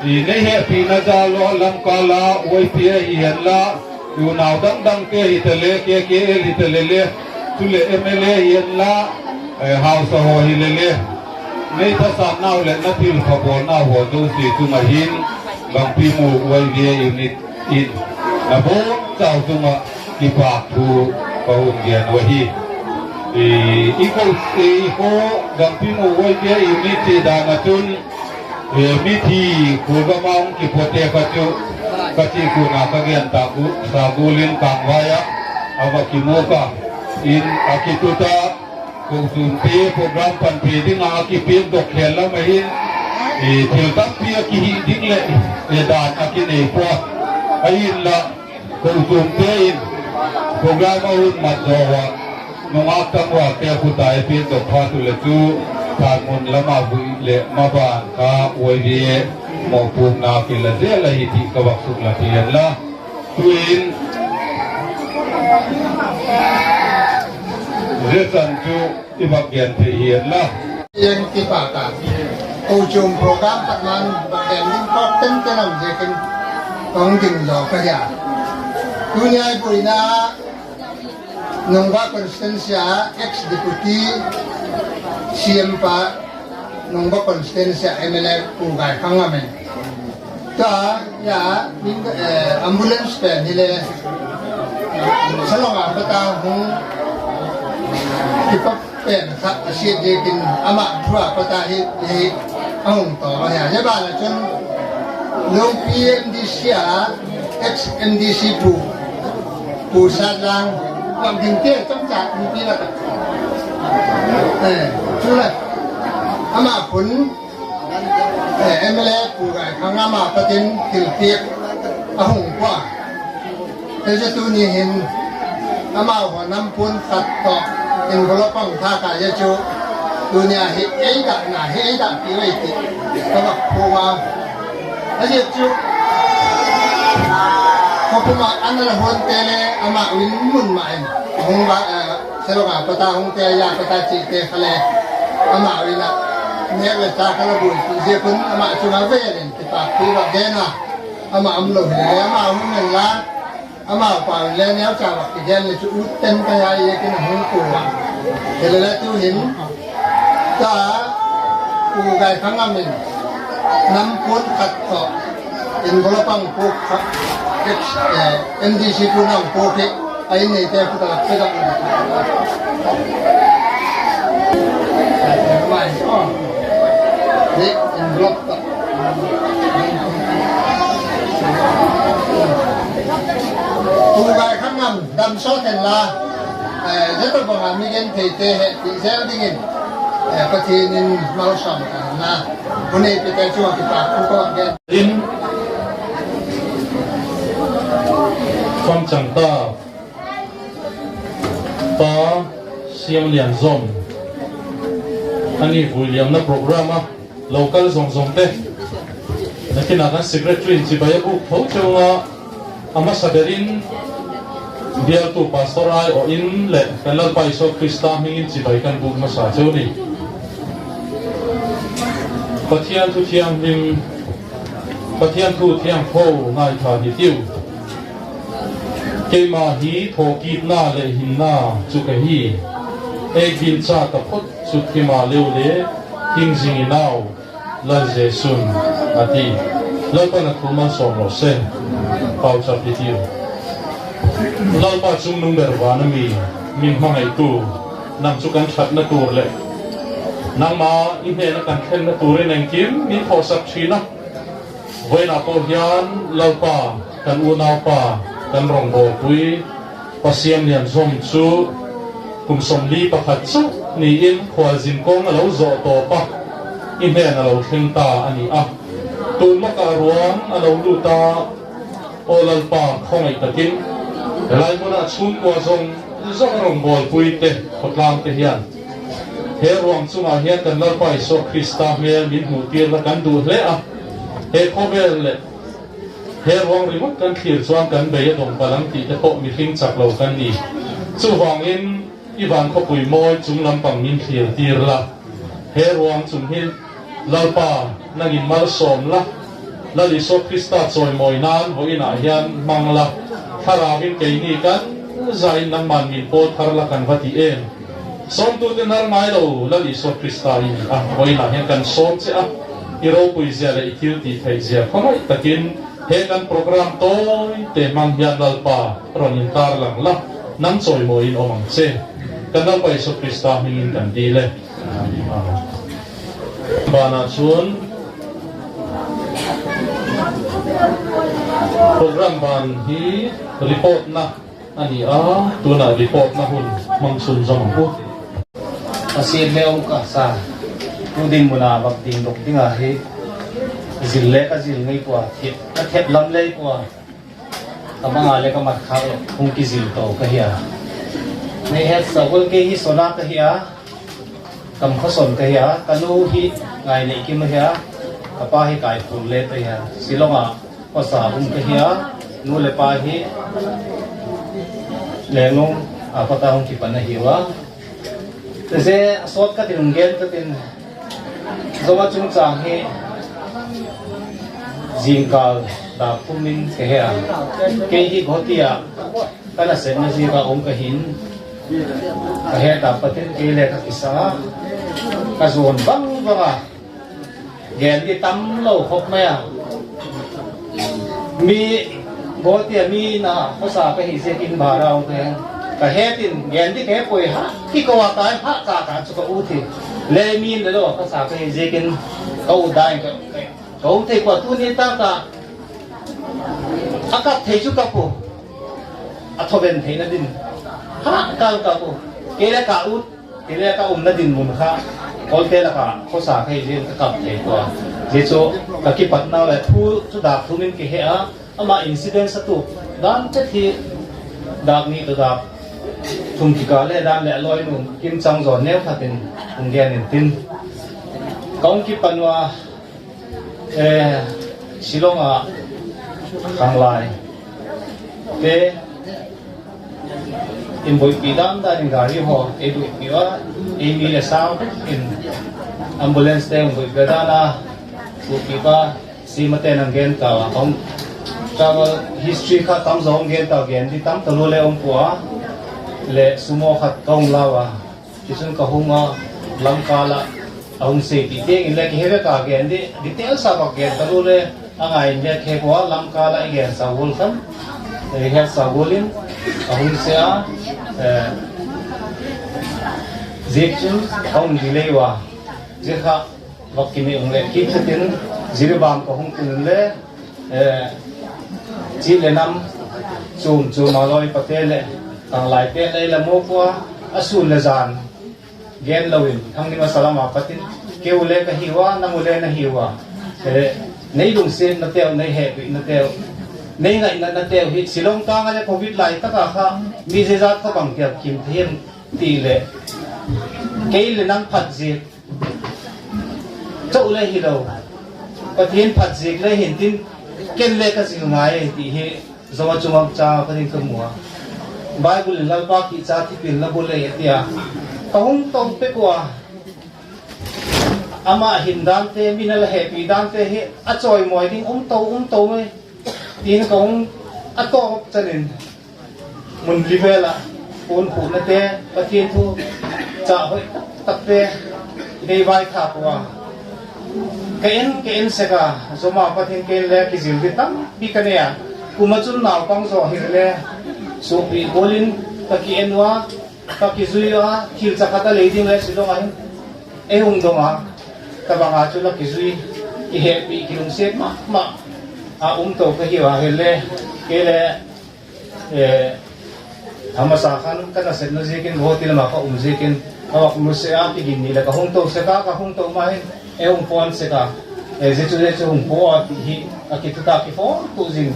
i, nei hepina jal ah Lamka la YPA hi henla, i unau dangdangte hitale, KKL hitale le, chuleh MLA hi henla, eh, hausa haw hile le, nei thasâtnau leh na thilpha bawlnau haw zosia chung ah hin, Gangpimul YVA unit in na bawlchau chung ah kipâk thu ka hun gen uh ahi. I, i ko, i ko Gangpimul YVA unit ti dan ah chun, eh, mithi kul gam a hung kipuate kha chu ka ti kun a ka gen tak uh, sa gual in Kangvai ah a va kimu kha in a kitut a, kochuamte program panpi ding ah a kipiakdok khel lam ahin, i, thil tampi a kihi ding leh, i, dan a kinei pua. Ahinla, kochuamte in program a hun mat zaw ah, nungak tangvalte khut a ei piakdok phat u leh chu, Thanmun lam a vui leh maban kha YVA mawpuakna kila zel ahi ti ka vak suklat hi inla. Tuin, zia chan chu i vak gen thei hi inla. Eng kipak a, kochuam program pat man vak gen ding pawk tenten um ziakin ka hung ding zaw ka hia. Tuni a i buaina Nungba constituency a ex deputy CM pa, Nungba constituency a MLA Pu Gaikhangam in, tua, ya, ambulance pen hile, Shillong a pat a hung kipat pen kha a siat ziakin ama thu a pat a hi, hi a hung tawm ahi a. Zia ban ah chun Lungpi MDC a ex MDC Pu, Pu Satlang, lam dingte chomcha mipi la tak, eh, chule ama khun, eh, MLA Pu Gaikhangam a pat in thilpiak a hung pua. Zia chu tuni hin amau haw nam puan khat tawh envelope a hung thâk a, zia chu tuni a hi ei dâkna hi ei dâkpi ui ti ka vak phuak a. A ziak chu khawpum ah an la huante le amau in mun ma in hung va, eh, Shillong a pat a hungte, ya pat a chiate kha le amau in a nêk le châk a la buaipi ziak un ama chung a vêl in kipâkthu vak gen a. Ama umlo hile le ama um inla, amau pau in le neucha vak kigen le chu ut ten ka hia ziakin a hung pua a. Hilele tuhin, ta, Pu Gaikhangam in nam puan khat tawh envelope a hung puak kha, eh, MDC puan a hung puak hi a in neite khut a la pe dok. Mai, oh. Ni envelope tawh. Pu Gaikhangam, damsawt hen la, eh, zia tawhbang a mi gentheite hepih zel dingin, eh, Pathian in malsawm ta hen la, hun ei pite chung ah kipâk thu ka gen in, Famchang ta, Pa Siamlianzawm, a ni vui liamna program a, local zawngzawngte, nakin a kan secretary in chibai a bûk tho cheu a, a masa ber in, bialtu Pastor Aiawh in leh kan Lalpa Isu Khrista hming in chibai kan bûk masa cheu ni. Pathian thu thianghlim, Pathian thu thiangtho ngaitha hitiu. Keima hi thawkitna leh hinna chu ka hi. Ei gincha taphot chu thi maleu le hing zing in au, Lal Jesu'n a ti. Lalpa'n a thu malsawm lo se. Pauchap hitiu. Lalpa chungnung ber van a mi, min hmangaitu, nang chu kan thatna tur leh nangma i hnen a kan thlenna tur in engkim min thawsak thin a. Vawiin a pawh hian Lalpa, kan unaupa, kan rawngbawlpui, Pasian lian zawm chu kum sawmli pakhat chu niin khualzin kawng a lo zawh tawp a, i hnen a lo thleng ta a ni a. Tun lak ah ruang a lo lut a, aw Lalpa, khawngaih takin helai hmun ah chhungkua zawng zawng rawngbawlpuite, khawtlangte hian he ruang chungah hian kan Lalpa Isua Krista hmel min hmuhtir la kan duh hle a. He khawvel leh he ruang ringawt kan thlir chuan kan bei a dawng palang tihte pawh mihring chak lo kan ni. Chuvangin i van khawpui mawi chung lampang min thlir tir la. He ruang chung hi Lalpa, nangin malsawm la. Lal Isua Krista chawimawi nan vawiin ah hian hmang la. Thlarau in keini kan zai in nangman min pawl thar la kan va ti em. Sawmtute nar ngai lo Lal Isua Krista i ni a, vawiin ah hian kan sawm che a, i ropui zia leh i thil tih theih zia khawngaih takin he kan program tawite hmang hian Lalpa, rawn intar lang la, nang chawimawi in awm ang che. Kan Lalpa Isua Krista hmingin kan dil e. Banah chuan program ban hi reportna a ni a, tunah reportna hun hmang sun zawm ang u. A siat le awm ka sa, tu dinmun a vak ding dawk ding a hi, zil le ka zil ngei pua, thep, ka thep lam le pua, ka bang a le ka mat khak lo, hung kizil to ka hi a. Nei het sa ul kei hi Sona ka hi a, Kamkhawsawn ka hi a, ka nu hi Ngaineikim ahi a, ka pa hi Kaikhul le ka hi a, Shillong a khawsa um ka hi a, nu le pa hi Lenglong a kawt a hung kipan ahiu a. Zia a sawt ka tin, gen ka tin, Zoba chungchâng hi zingkal dak thum in ka he a, kei hi Guwahati ah ka nasepna ziak a um ka hin, ka het dak pat in kei le ka kisa a, ka zuan vang vang a, gen di tam lo khawp mai a. Mi Guwahati a mi na khawsa ka hi ziakin bara um ka, ka het in gen di ka he puai ha, kiko a kai ha ka ka chu ka ut hi. Le mi le lo khawsa ka hi ziakin ka ut dan ka, ka um thei pua, tuni tak a a kap thei chu kap u, a thawven theina din ha kal kap u, kei le ka ut, kei le ka umna dinmun kha, Kawlte lak a khawsa ka hi ziakin ka kap thei pua. Zia chu ka kipatna le thu chu dak thum in ka he a, ama incident a tuk dan chet hi dak ni tawh dak thum kikal le dan leh a lawinu Kimchangzawn neu khat in hung gen intin, ka hung kipan ua, Shillong a khanglaite inbuaipih dan dan in gari haw ei buaipih a, ei mi le sang in ambulance te hung buaipih dan a, buaipih pa Simate'n a gen tau a, ka hung travel history kha tam zaw hung gen tau, gen di tam talua le um pua, leh sumo khat ka hung lau a, tichun ka hung a, lamkal ah a hung sei tih tiang in le kihe vek a, gen di detail sa bak gen talua le a ngai in le kihe pua, lamkal ah i gen sau gual khan, i het sau gual in a hung se a, ziak chun ka hung delay ua, zia kha vak kinei ung le kit khat in Jiribam ka hung tun le, chi le nam, chuam chuam a lawi pate leh tanglaite lei la mu pua, a sûn le zan gen lo in Thangnim a salam a pat in, keu le ka hiu a, nang u le na hiu a, nei lungsiatnateu, nei hehpihnateu, nei ngainatnateu hi Shillong kâng a le Covid lai tak a kha mi zia zat kha bangtiak kim thei em ti leh, kei le nang phat ziak chauh le hilo, Pathian phat ziak le hintin, ken le ka zil ngai ti hi Zoba chungchâng a pat in ka mu a. Bible in Lalpa kicha thipilna bul ei a ti a, ka hung to pek ua, Ama hin dante, min a la hepi dante hi a chawimawi ding um to, um to mai. Tin ka hung a tawp chan in mun li vel ah puan phuhnate, Pathian thu cha hoi takte nei vaithak ua, ka en, ka en sek a, zoma Pathian ken le kizil di tampi ka nei a. Kum ah chun naupang zaw hile, suapi gual in ka ki en ua, ka kizui a, thil cha khat a lei ding le Shillong ah hin ei hung dong a, tabang a chu la kizui, kihepi, kilungsiat ma ma a um to ka hi a, hile kei le, a masa khan ka nasepna ziakin, guati lam ah ka um ziakin, ka vak mu sek a, kigin ni leh ka hung to sek a, ka hung to ma hin ei hung puan sek a, zia chu, zia chu hung pua ti hi a kithuta kiphawng tu zing.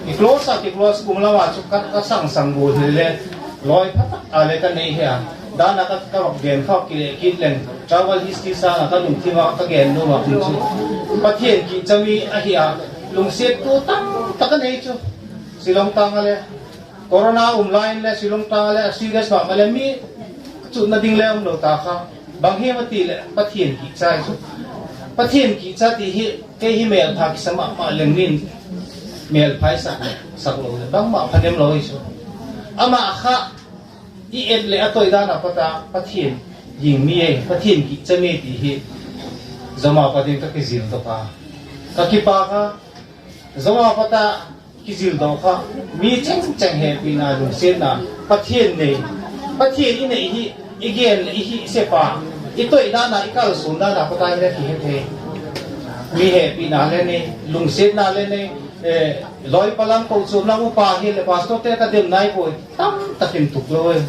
Ki close a, ki close kum lam ah chu ka, ka sangsang gual hile, lawi pha tak a le ka nei hi a. Dan a ka, ka vak gen kha kile kit leng, travel history sâng ah ka lungthim ah ka gen nuam ah um chu, Pathian kicha mi ahi a, lungsiat tu tam tak a nei chu. Shillong tâng a le, corona um lai in le Shillong tâng a le a serious ma ma le mi chutna ding le um lo ta kha. Bang hiam a ti leh Pathian kicha chu. Pathian kicha ti hi, kei hi mêlpha kisa ma ma leng min mêlpha i sak, sak lo leh bangma phanem lo hi chu. Ama kha i et leh a toi dan a pat a Pathian ging mi ei, Pathian kicha mi ti hi zoma pat in ka kizil dok a. Ka kipâk a, zoma pat a kizil dok kha, mi cheng cheng hepina, lungsiatna, Pathian nei, Pathian i nei hi, i gen leh i hi sep a, i toi dan a, i kalsuan dan a pat a hile kihe thei. Mi hepina le nei, lungsiatna le nei, lawi pa lam, kochuam lam upa hileh pastorte ka dem nai puai, tam tak in tuk lo e.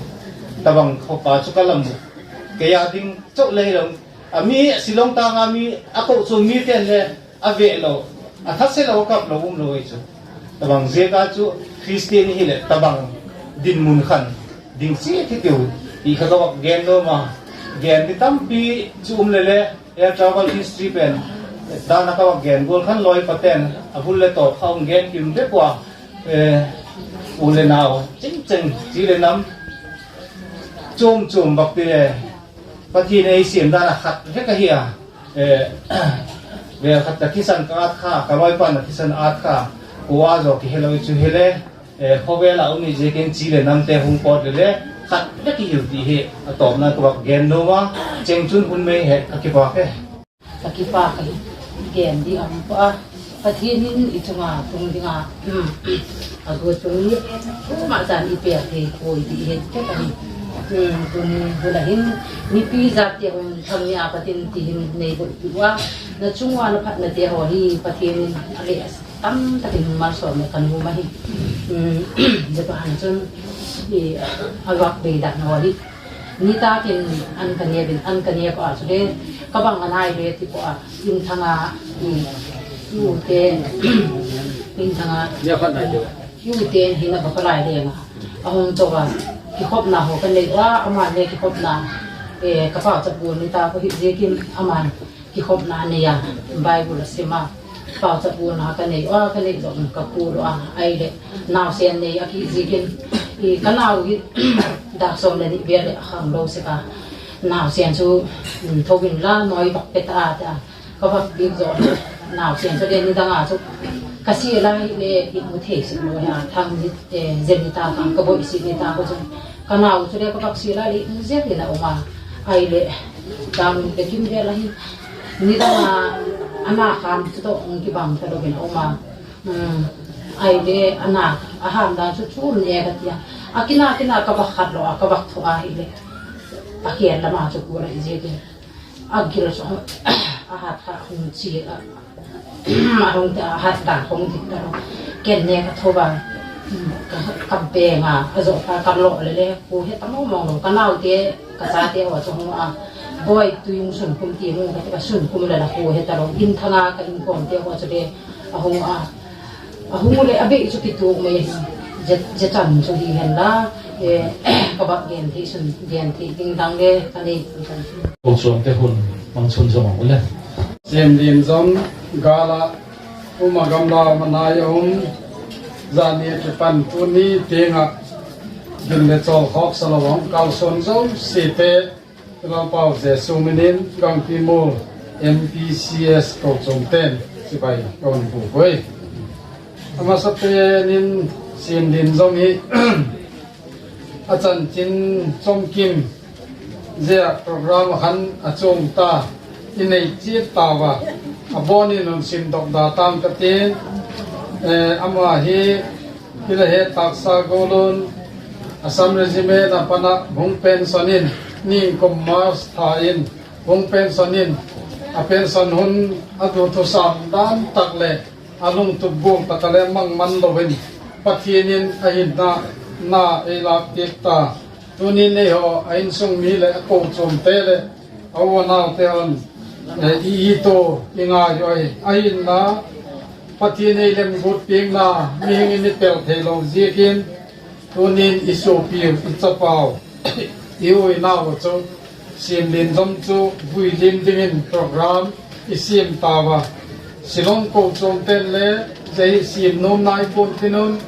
Tabang khawp a chu ka la mu. Kei a ding chau le hilo, a mi Shillong tâng a mi, a kochuam mite'n le a veh lo, a thase lo, a kap lo um lo ei chu. Tabang ziak a chu Khristian i hileh tabang dinmun khan ding chiat hitiu ti kha ka vak gen nuam a. Gen di tampi chu um le le, air travel history pen dan a ka vak gen gual khan lawi pate'n a bul le tawp kha hung gen kim vek ua, u le nau ching cheng, chi le nam chuam chuam vak ti le, Pathian ei siam dan a khat vek ahi a. Vêl khat ka thisan ka ât kha, ka lawipa'n a thisan ât kha, kua zaw kihelo chu hile, khawvel a um i ziakin chi le namte hung pawt le le, khat vek i hiu ti hi a tawpna ka vak gen nuam a. Cheng chun hun mei he, ka kipâk e. Ka kipâk ahi, gen di a um pua a. Pathian in i chung a tung ding a, a guat chung hi, kuama chan i pêk thei puai ti hi ket ahi. Tuni hun a hin, mipi zatte hun tham ni a pat in ti hin nei boi pi ua, na chung ua na phatnate haw hi Pathian in a le tamtak in malsawm leh ka nuam ahi. Zia pa han chun, a vak bei dan haw hi nitâk in an ka nêk in, an ka nêk a chule, ka bang a nai le ti pua a, inthang a, i ute, inthang a, i ute hin a va ka lai leng a, a hung to a, kikhopna haw ka nei ua, ama'n le kikhopna, ka pauchap gual nitâk uh hi ziakin ama'n kikhopna nei a, Bible a sim a, pauchap gualna ka nei ua, ka nei zawk in ka kul ua, ahileh nausen nei a ki ziakin, ka nau hi dak sawm leh ni vel leh a khanglo sek a, nausen chu tho inla nawi vak pe ta a, ka vak piak zaw a, nausen chu le nidang a chu ka sia lai hileh i mu thei sek lo hi a, thang ni, zen nitâk a ka boi sik nitâk a chun, ka nau chu le ka vak sia lai leh i mu zel in a um a, ahileh dang ni pe kim vel ahi, nidang a, a na kham chu tawh hung kibang talo in a um a, ahileh a na, a ham dan chu chun e ka ti a, a kina kina ka vak khat lo a, ka vak tho a hileh, a khen lam a chu kul ahi ziakin, a gil chu a hat kha hung chia a, a hung ta, a hat dan hung dik talo, ken ne ka tho a, ka beng a, a zaw kha ka lo le le, kua he ta mawng mawng lo, ka naute, ka chate haw chu hung a, boi, tui hung sun khum ti mu ka ti, ka sun khum le la kua he talo, inthang a ka inkawmte haw chu le a hung a, a hung u leh a bei chu kituak mai ahi, zia chan chu hi hen la, ka vak gen thei sun gen thei ding dang le ka nei. Kochuamte hun mang chun zong u le, Siamlian Zon, gâl ah um a, gamla um a, nai a um, zani a kipan tuni tiang ah gin le chawl khawksa lo a hung kalsuan zosiate, Lalpau Jesu min in, Gangpimul M P C S kochuamte'n chibai ka hun bûk ui. A masapen in, Siamlin Zom hi a chanchin chawmkim zia program ah khan a chuang ta, i nei chiat tau a, a bawn in hun simdok da tang ka ti'n, ama hi i la het tâksa gual un Assam Regiment a pan ah hung pension in, ningkum March tha in hung pension in, a pension hun a du thusam dan tak leh a lungtup gual tak a le mang man lo in, Pathian in a hinna na ei lâk piak ta. Tuni'n eihaw a insung mi leh a kochuamte leh a unaute haw'n i it u, i ngai u ahi. A hinna, Pathian ei lemguat piakna mihing in i pel theilo ziakin, tuni'n i suapiu, i chapau, i u i nau chu Siamlin Zom chu vui lim dingin program i siam tau a. Shillong kochuamte'n le zia hi siam nuam nai pua'n tin un,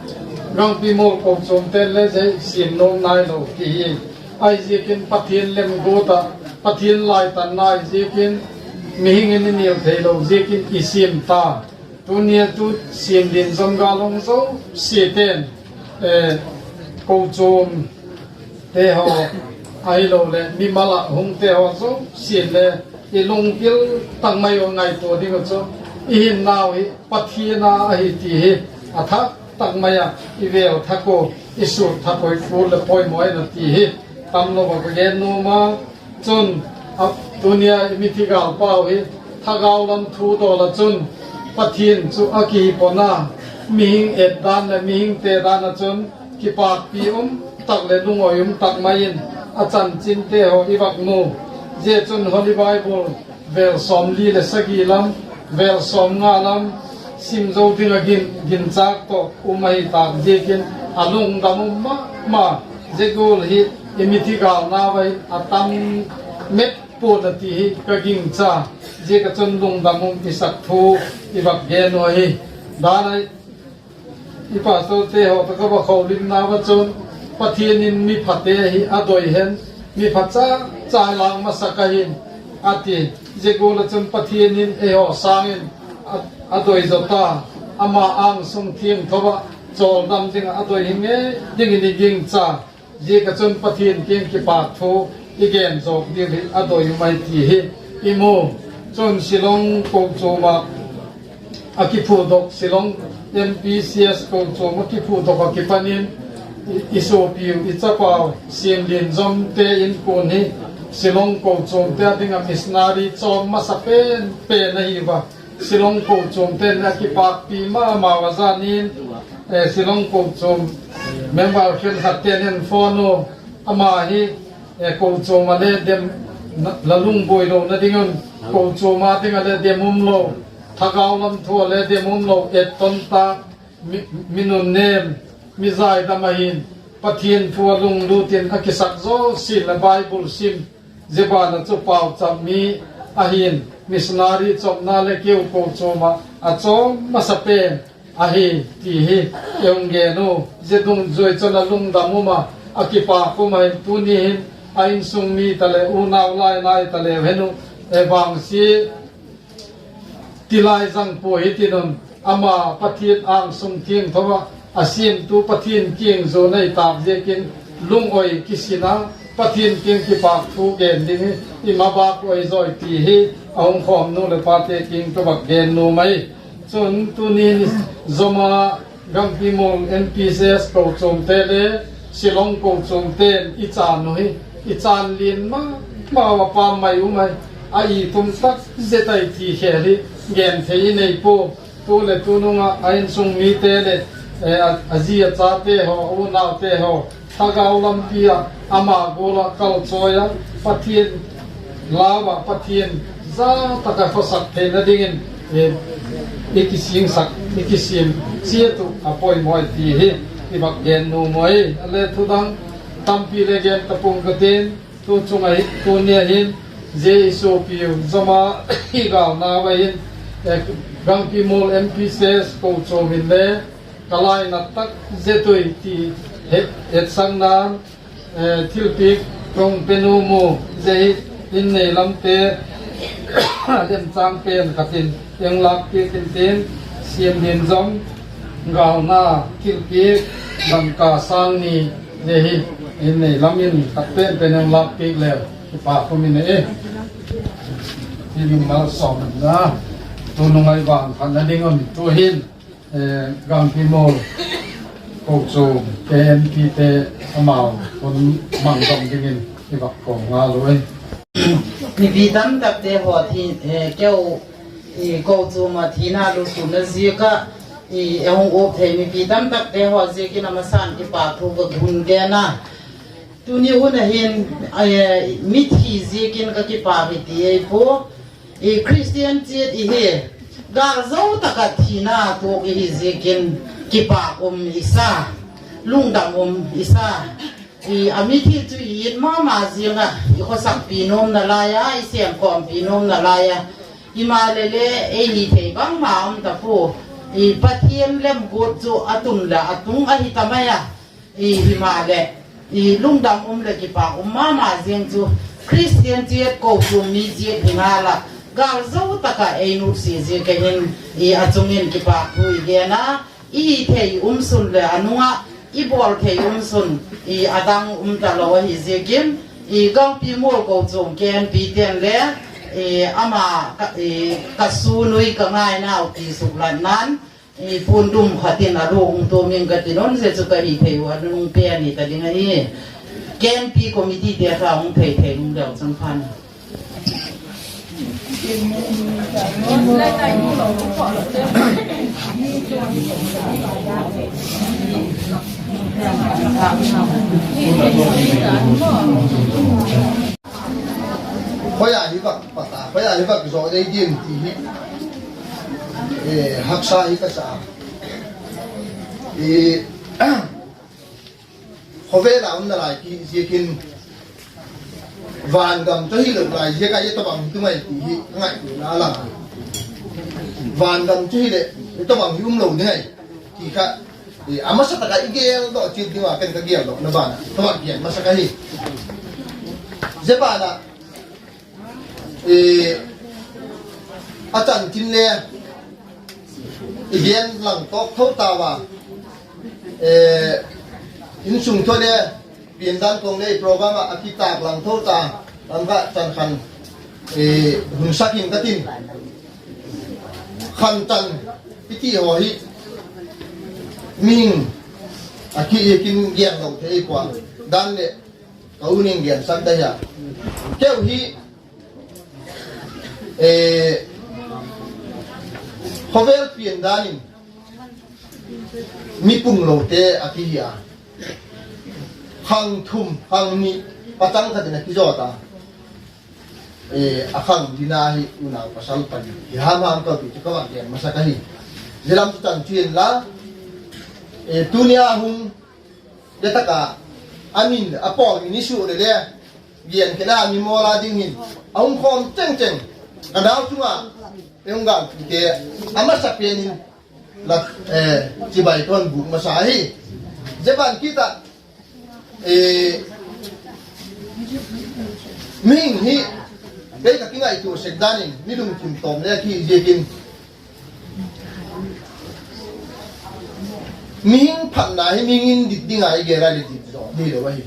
Gangpimual kochuamte'n le zia hi siam nuam nailo ti hi. Ahiziakin Pathian lemguat ah, Pathian laitanna ahi ziakin, mihing in i nial theilo ziakin i siam ta. Tuni a tu Siamlin Zom gâl hung zosiate'n, kochuamte haw, ahiloleh mimal ah hungte haw zosia'n le i lungpil tak mai uh ngaitua ding uh chu, i hinnau hi Pathian a ahi ti hi a thak tak mai ah i vêl thak ua, i sut thak ua, i kul leh poimaw in a ti hi tamlo ah ka gen nuam a. Chun, tuni a i mithi gâlpau hi thagau lam thu dawl ah chun Pathian chu a kihi pawna, mihing et dan leh mihingte dan ah chun kipâkpi um tak leh lungawi um tak mai in a chanchinte haw i vak mu. Zia chun Holy Bible vêl sawmli leh sagi lam, vêl sawmnga lam sim zo ding a gin, ginchâk tawh um ahi tâk ziakin a lungdam um ma ma. Zia gual hi i mithi gâlnau ah hin a tam met pua'n a ti hi ka gingcha. Ziak ah chun lungdam um i sak thu i vak gen uh ahi. Dan a i pastorte haw tawh ka va kholimnau ah chun, Pathian in miphate hi a doi hen, mipha cha cha lâk masak ahi'n, a ti. Zia gual ah chun Pathian in eihaw sâng in a doi zaw ta, ama âng sung thiangtho ah chawldam ding ah a doi hi ngei dingin i gingcha. Ziak ah chun Pathian kiang kipâk thu i gen zawk ding hi a doi um ahi ti hi i mu. Chun Shillong kochuam ah a kiphudok, Shillong M P C S kochuam a kiphudok ah kipan in, i suapiu, i chapau Siamlin Zomte inkuan hi Shillong kochuamte a ding ah missionary chawm masa pen pen ahi ua. Shillong kochuamte'n a kipâkpi ma mau a, zan in Shillong kochuam member khenkhatte'n en phone u, ama hi kochuam ah le dem, la lungbuai lona ding un, kochuam a ding ah le dem umlo, thagau lam thu ah le dem umlo, etton tak, mi nunnêm, mi zaidam ahi'n, Pathian thu a lunglut in a kisak zosia leh Bible sim, zia ban ah chu pauchap mi ahi'n, missionary chawmna leh keu kochuam ah a chawm masa pen ahi ti hi i hung gen u. Zia dungzui chun a lungdam um a, a kipâk um ahi. Tuni hin a insung mi ta leh unau lai nai ta leu hen u, vangsia tilai zang pua hitin un, ama Pathian âng sung thiangtho ah a siamtu Pathian kiang zuan ahi tâk ziakin lungawi kisin a, Pathian kiang kipâk thu gen ding hi i mabâk oi zawi ti hi a hung khawm nu leh pate kiang ka vak gen nuam ahi. Chun tuni ni Zom a Gangpimual M P C S kochuamte le Shillong kochuamte'n i chân u hi, i chân lian ma ma ua, pâm mai um ahi, a i tum tak zet ahi ti khêl hi gen thei i nei pua. Tu leh tunung ah a insung mite leh a zi a chate haw, a unaute haw, thagau lampi ah ama gual ah kalchawi a, Pathian lau ah, Pathian za tak ah khawsak theina dingin i kisiam chiat uh a poimaw ahi ti hi i vak gen nuam ahi. A le thudang tampi le gen ta pua'ng ka ti'n, tu chung ah, tuni a hin zia i suapiu Zom a i gâlnau ah hin Gangpimual M P C S kochuam in le ka lainat tak zet ui ti hetsakna'n, thilpiak ka hung pe nuam u, zia hi in nei lamte Lemchâng pen khat in ei lâk piak intin, siam din zom, gâlna thilpiak dangka sâng ni le hi in nei lam in khat pen pen ei lâk piak leu kipak um in e. Hi ding malsawmna, tunung ah i vang khatna ding un tu'hin Gangpi Mual kochuam K N P te amau hun mangdam dingin i vak ko ngal ui. Mipi tamtakte haw thi, keu, kochuam ah thina lusûnna ziak ah i hung uap thei mipi tamtakte haw ziakin a masa'n kipakthu ka hun gen a. Tuni hun ah hin mithi ziakin ka kipak hi ti ei pua. Khristian chiat i hi, gâl zo tak ah thina tuak i hi ziakin kipak um i sa, lungdam um i sa. A mithi chu i it ma ma ziang ah, i khawsakpi nuamna lai a, i sêmkhawmpi nuamna lai a, himaleh le ei hi thei bangma um ta pua. Pathian lemguat chu a tun leh a tung ahi ta mai a, himaleh lungdam um leh kipak um ma ma ziang chu Khristian chiat kochuam mi chiat hi ngal ah, gâl zo tak ah ei nutsia ziak a hin a chung in kipakthu i gen a. I hi thei um sun leh a nung ah i bawl thei um sun a dang um talo ahi ziakin, Gangpi Mual kochuam K N P te'n le ama ka, ka sûn ui ka ngainau ti suklatna'n puandum khat in a lu hung tuam ing ka ti nawn, zia chu ka hi thei ua nung pen hi ta ding ahi. K N P committeete kha hung thei thei hung deu chang phan. Khoi a hi vak pat a, khoi a hi vak zo dei diam ti hi haksa hi ka sa. Khawvel a umna lai ki ziakin, vangam chu hilo lai ziak a i tawhbang hi tung ai ti hi ngaituana a la. Vangam chu hileh i tawhbang hi umlo ding ai ti kha, a masa tak a i geldoh chiat ding a ken ka geldokna ban ah ka vak gen masa ka hi. Zia ban ah a chanchin le i gen lang tawk tho tau a, insung thu le piandan kong le program ah a kitâk lang tho ta, lam kha chan khan hun sak in ka tin. Khan chan i ti haw hi mihing a ki i kin gen lo thei pua, dan leh ka u ning gensak ta hia. Keu hi khawvel piandan in mi punglote a ki hi a, khang thum khang ni pachang khat in a kizawt a, a khang dina hi unau pasal pali hi ham ham ka ti chu ka vak gen masa ka hi. Zia lam chu chan chian la, tuni a hung le tak a, a min a pawl min i sua le le, gen kena mi mawl a ding hin a hung khawm cheng cheng, ka nau chung a, ei hung gâlpite a masa pen in la, chibai ton bûk masa hi. Zia ban kit ah mihing hi kei ka kingaitua sek dan in mi lungthim tawm le ki ziakin, mihing phatna hi mihing in dit ding a i gen a le dit zaw hilo ahi.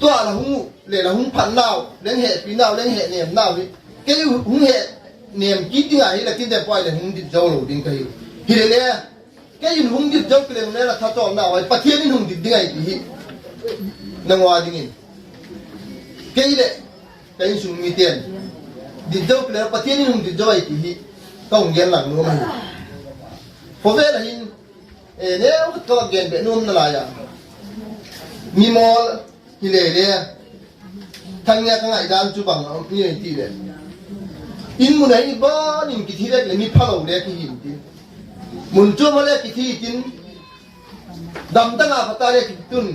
Tua la hung uh leh la hung phatnau, leng hepinau, leng hehnêmnau hi, kei hung hehnêm kit ding a hi la tin de puai leh hung dit zo lo ding ka hi. Hilele kei in hung dit zo kileng le la thachawlnau ai Pathian in hung dit ding ai ti hi nang ua dingin, kei leh ka insung mite'n dit zo kileng Pathian in hung dit zo ai ti hi ka hung gen lang nuam ahi. Khawvel ah hin neu khat ka gen beh nuamna lai a, mi mawl hile le, thang nia ka ngaidan chu bang a um i ti leh, in mun a i ban in kithi lek leh mi phalo le kihi intin, mun chuam a le kithi tin, damdang a phat a le kitun,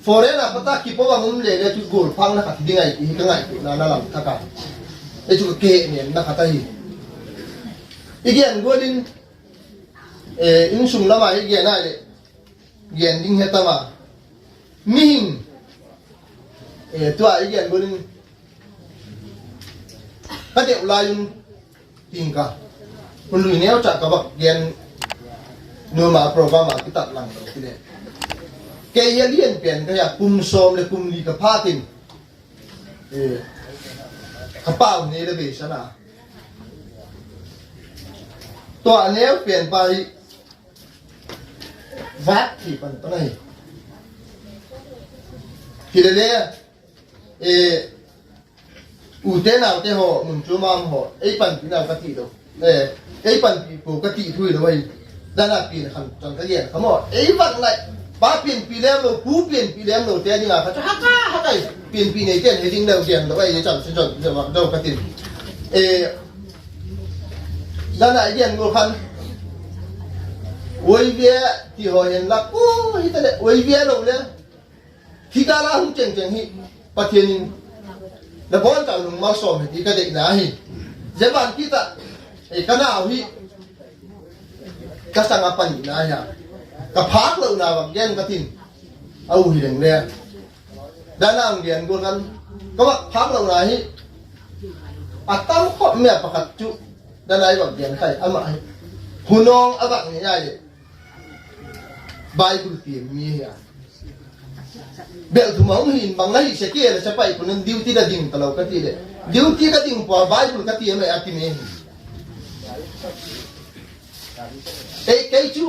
foreign a phat a kipo bang um le le chu gual phâkna khat hi ding ai ti hi ka ngaituana na lam thak a, ei chu ka kihepna khat ahi. I gen gual in, insung lam a i gen ai leh gen ding he tam a, mihing, tua i gen gual in ka deu lai un, ting ka, hun lui neu cha ka vak gen nuam a, program a kitat lang lo ti le, kei a lian pen ka hi a, kum sawm leh kum li ka phat in, ka pau nei le beisan a, tua a neu pen pa hi vak thi pan pan ahi. Hilele, ute naute haw, mun chu ma haw, ei panpi nau ka ti lo, ei panpi pua ka ti thui lo ahi. Dan a pian khan chan ka gen kha maw, ei vak lai, pa pianpi lem lo, pu pianpi lem lo te ding a kha chu hak a hak ai, pianpi neite'n he ding leu gen lo ahi, chan chu chan chu vak deu ka tin. Dan a i gen lo khan, YVA ti haw hen la, u, hita leh YVA lo le, thikâl a hung cheng cheng hi Pathian in la bawn tau lungmal sawm hi ti ka deina hi. Zia ban kit ah, ka nau hi ka sâng a panina hi a, ka phâk lona vak gen ka tin, a u hi leng le, dan a hung gen gual khan, ka vak phâk lona hi a tam khop mi a pakhat chu, dan a i vak gen kha hi, ama hi hun awng a vak nei ai leh Bible tiam mi hi a. Bel thum a hung hin bang la hi sek e le, sepai pun in duty la ding talo ka ti leh, duty ka ding pua, Bible ka tiam e a ti mi hi. Ei, kei chu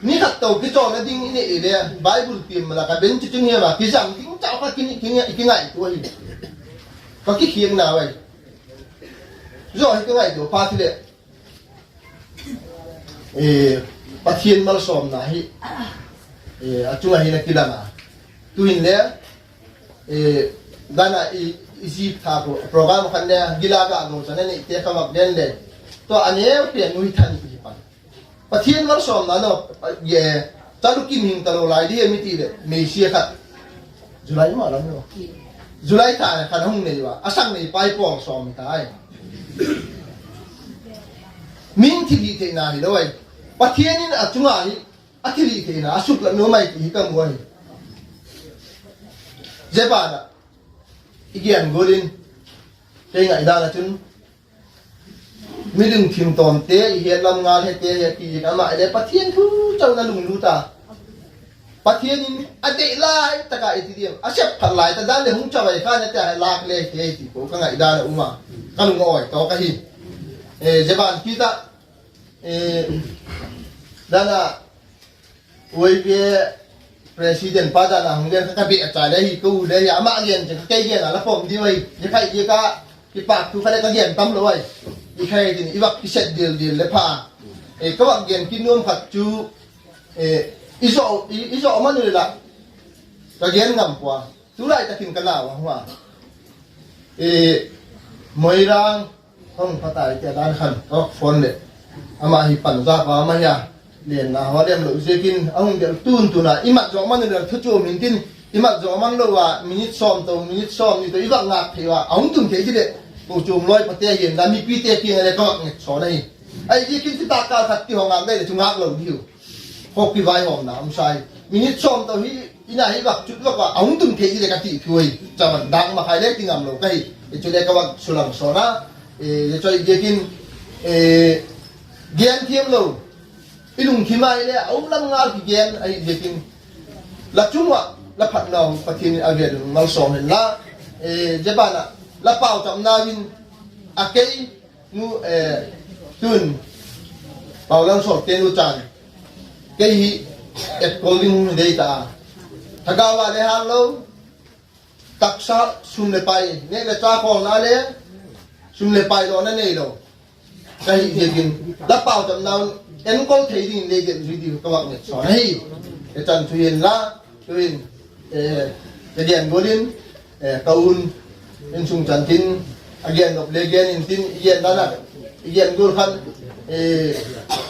ni khat to kichawlna ding i nei le, Bible tiam ma la ka ben chu ching hi a, kizang ding chau kha ki, ki, kingaitua hi. Ka kikhiakna ai, zaw hi ka ngaitua phat hileh, Pathian malsawmna hi a chung ah hin a kilang a. Tu'hin le, dan a i, i zik tha khu program khat le gila ga lo chan a neite kha vak gen le, tua a neu pen nu hi than i hi pan. Pathian malsawmna lo, talukim hing talo lai di em i ti leh, meisia khat, July ma lam lo, July tha khan a hung nei ua, a sâng nei pai pawng sawm hi tai. Min thilhitheina hilo ai. Pathian in a chung ah hi a thilhitheina a suklat nuam ai ti hi ka mu ahi. Zia ban ah i gen gual in, kei ngaidan ah chun, mi lungthim tawmte, i het lam ngal hete hi a ti, ama le Pathian thu chau na lunglut a, Pathian in a deih lai tak a i ti diam, a sep phat lai tak dan leh hung chau ai kha na ti a, lâk le te ti ko ka ngaidan a um a, ka lung a awi tawk ahi. Zia ban kit ah, dan a YVA president pa dan a hung gen kha ka bia cha le hi, ka u le hi, ama gen chu kha kei gen a la pom diu ahi. Zia khai zia kha kipâk thu kha le ka gen tam lo ai. I khai tin i vak kiset dil dil le pha. Ka vak gen kit nuam khat chu, i zawh man u le la, ka gen ngam pua. Tulai tak in ka nau a hung a, Moirang hung pha tai ti a, dan khan ka phone leh, ama hi Punjab a um ahi a, lenna haw lem lo ziakin a hung del tun tun a, i mat zawk man u le thu chuam hintin, i mat zawk man lo a minute sawm to, minute sawm ni to i vak ngak thei ua, a hung tun thei ti leh, kochuam lawi pate hin la, mipite kiang a le ka vak nget sawn ahi. Ahi ziakin tu tak kâl khat ti haw ngak dei leh chu ngak lo diu. Khawk kivaihawmna um sa hi. Minute sawm to hi, in a hi vak chut vak a, a hung tun thei ti leh ka ti thu ahi. Chavan dang makhai le ti ngam lo ka hi. Chule ka vak sulang sawn a, zia chu ahi ziakin, gen thiam lo, i lungthim ah hile a um lam ngal kigen ahi ziakin, la chung ah la phatna Pathian in a vêl in malsawm hen la. Zia ban ah la pauchapna in, a kei nu, tun Paulang Sawlte'n u chan, kei hi etkol ding hung hi dei ta a, thagau a le hâl lo, taksa, sum leh pai, nêk leh châk hawlna le sum leh pai lona neilo ka hi ziakin, la pauchapna un enkol thei dingin lei gen zui diu ka vak nget sawn ahi. Chan chu hin la, tu'hin, ka gen gual in, ka un, insung chantin, a gen nop le gen intin, i gen dan ah, i gen gual khan,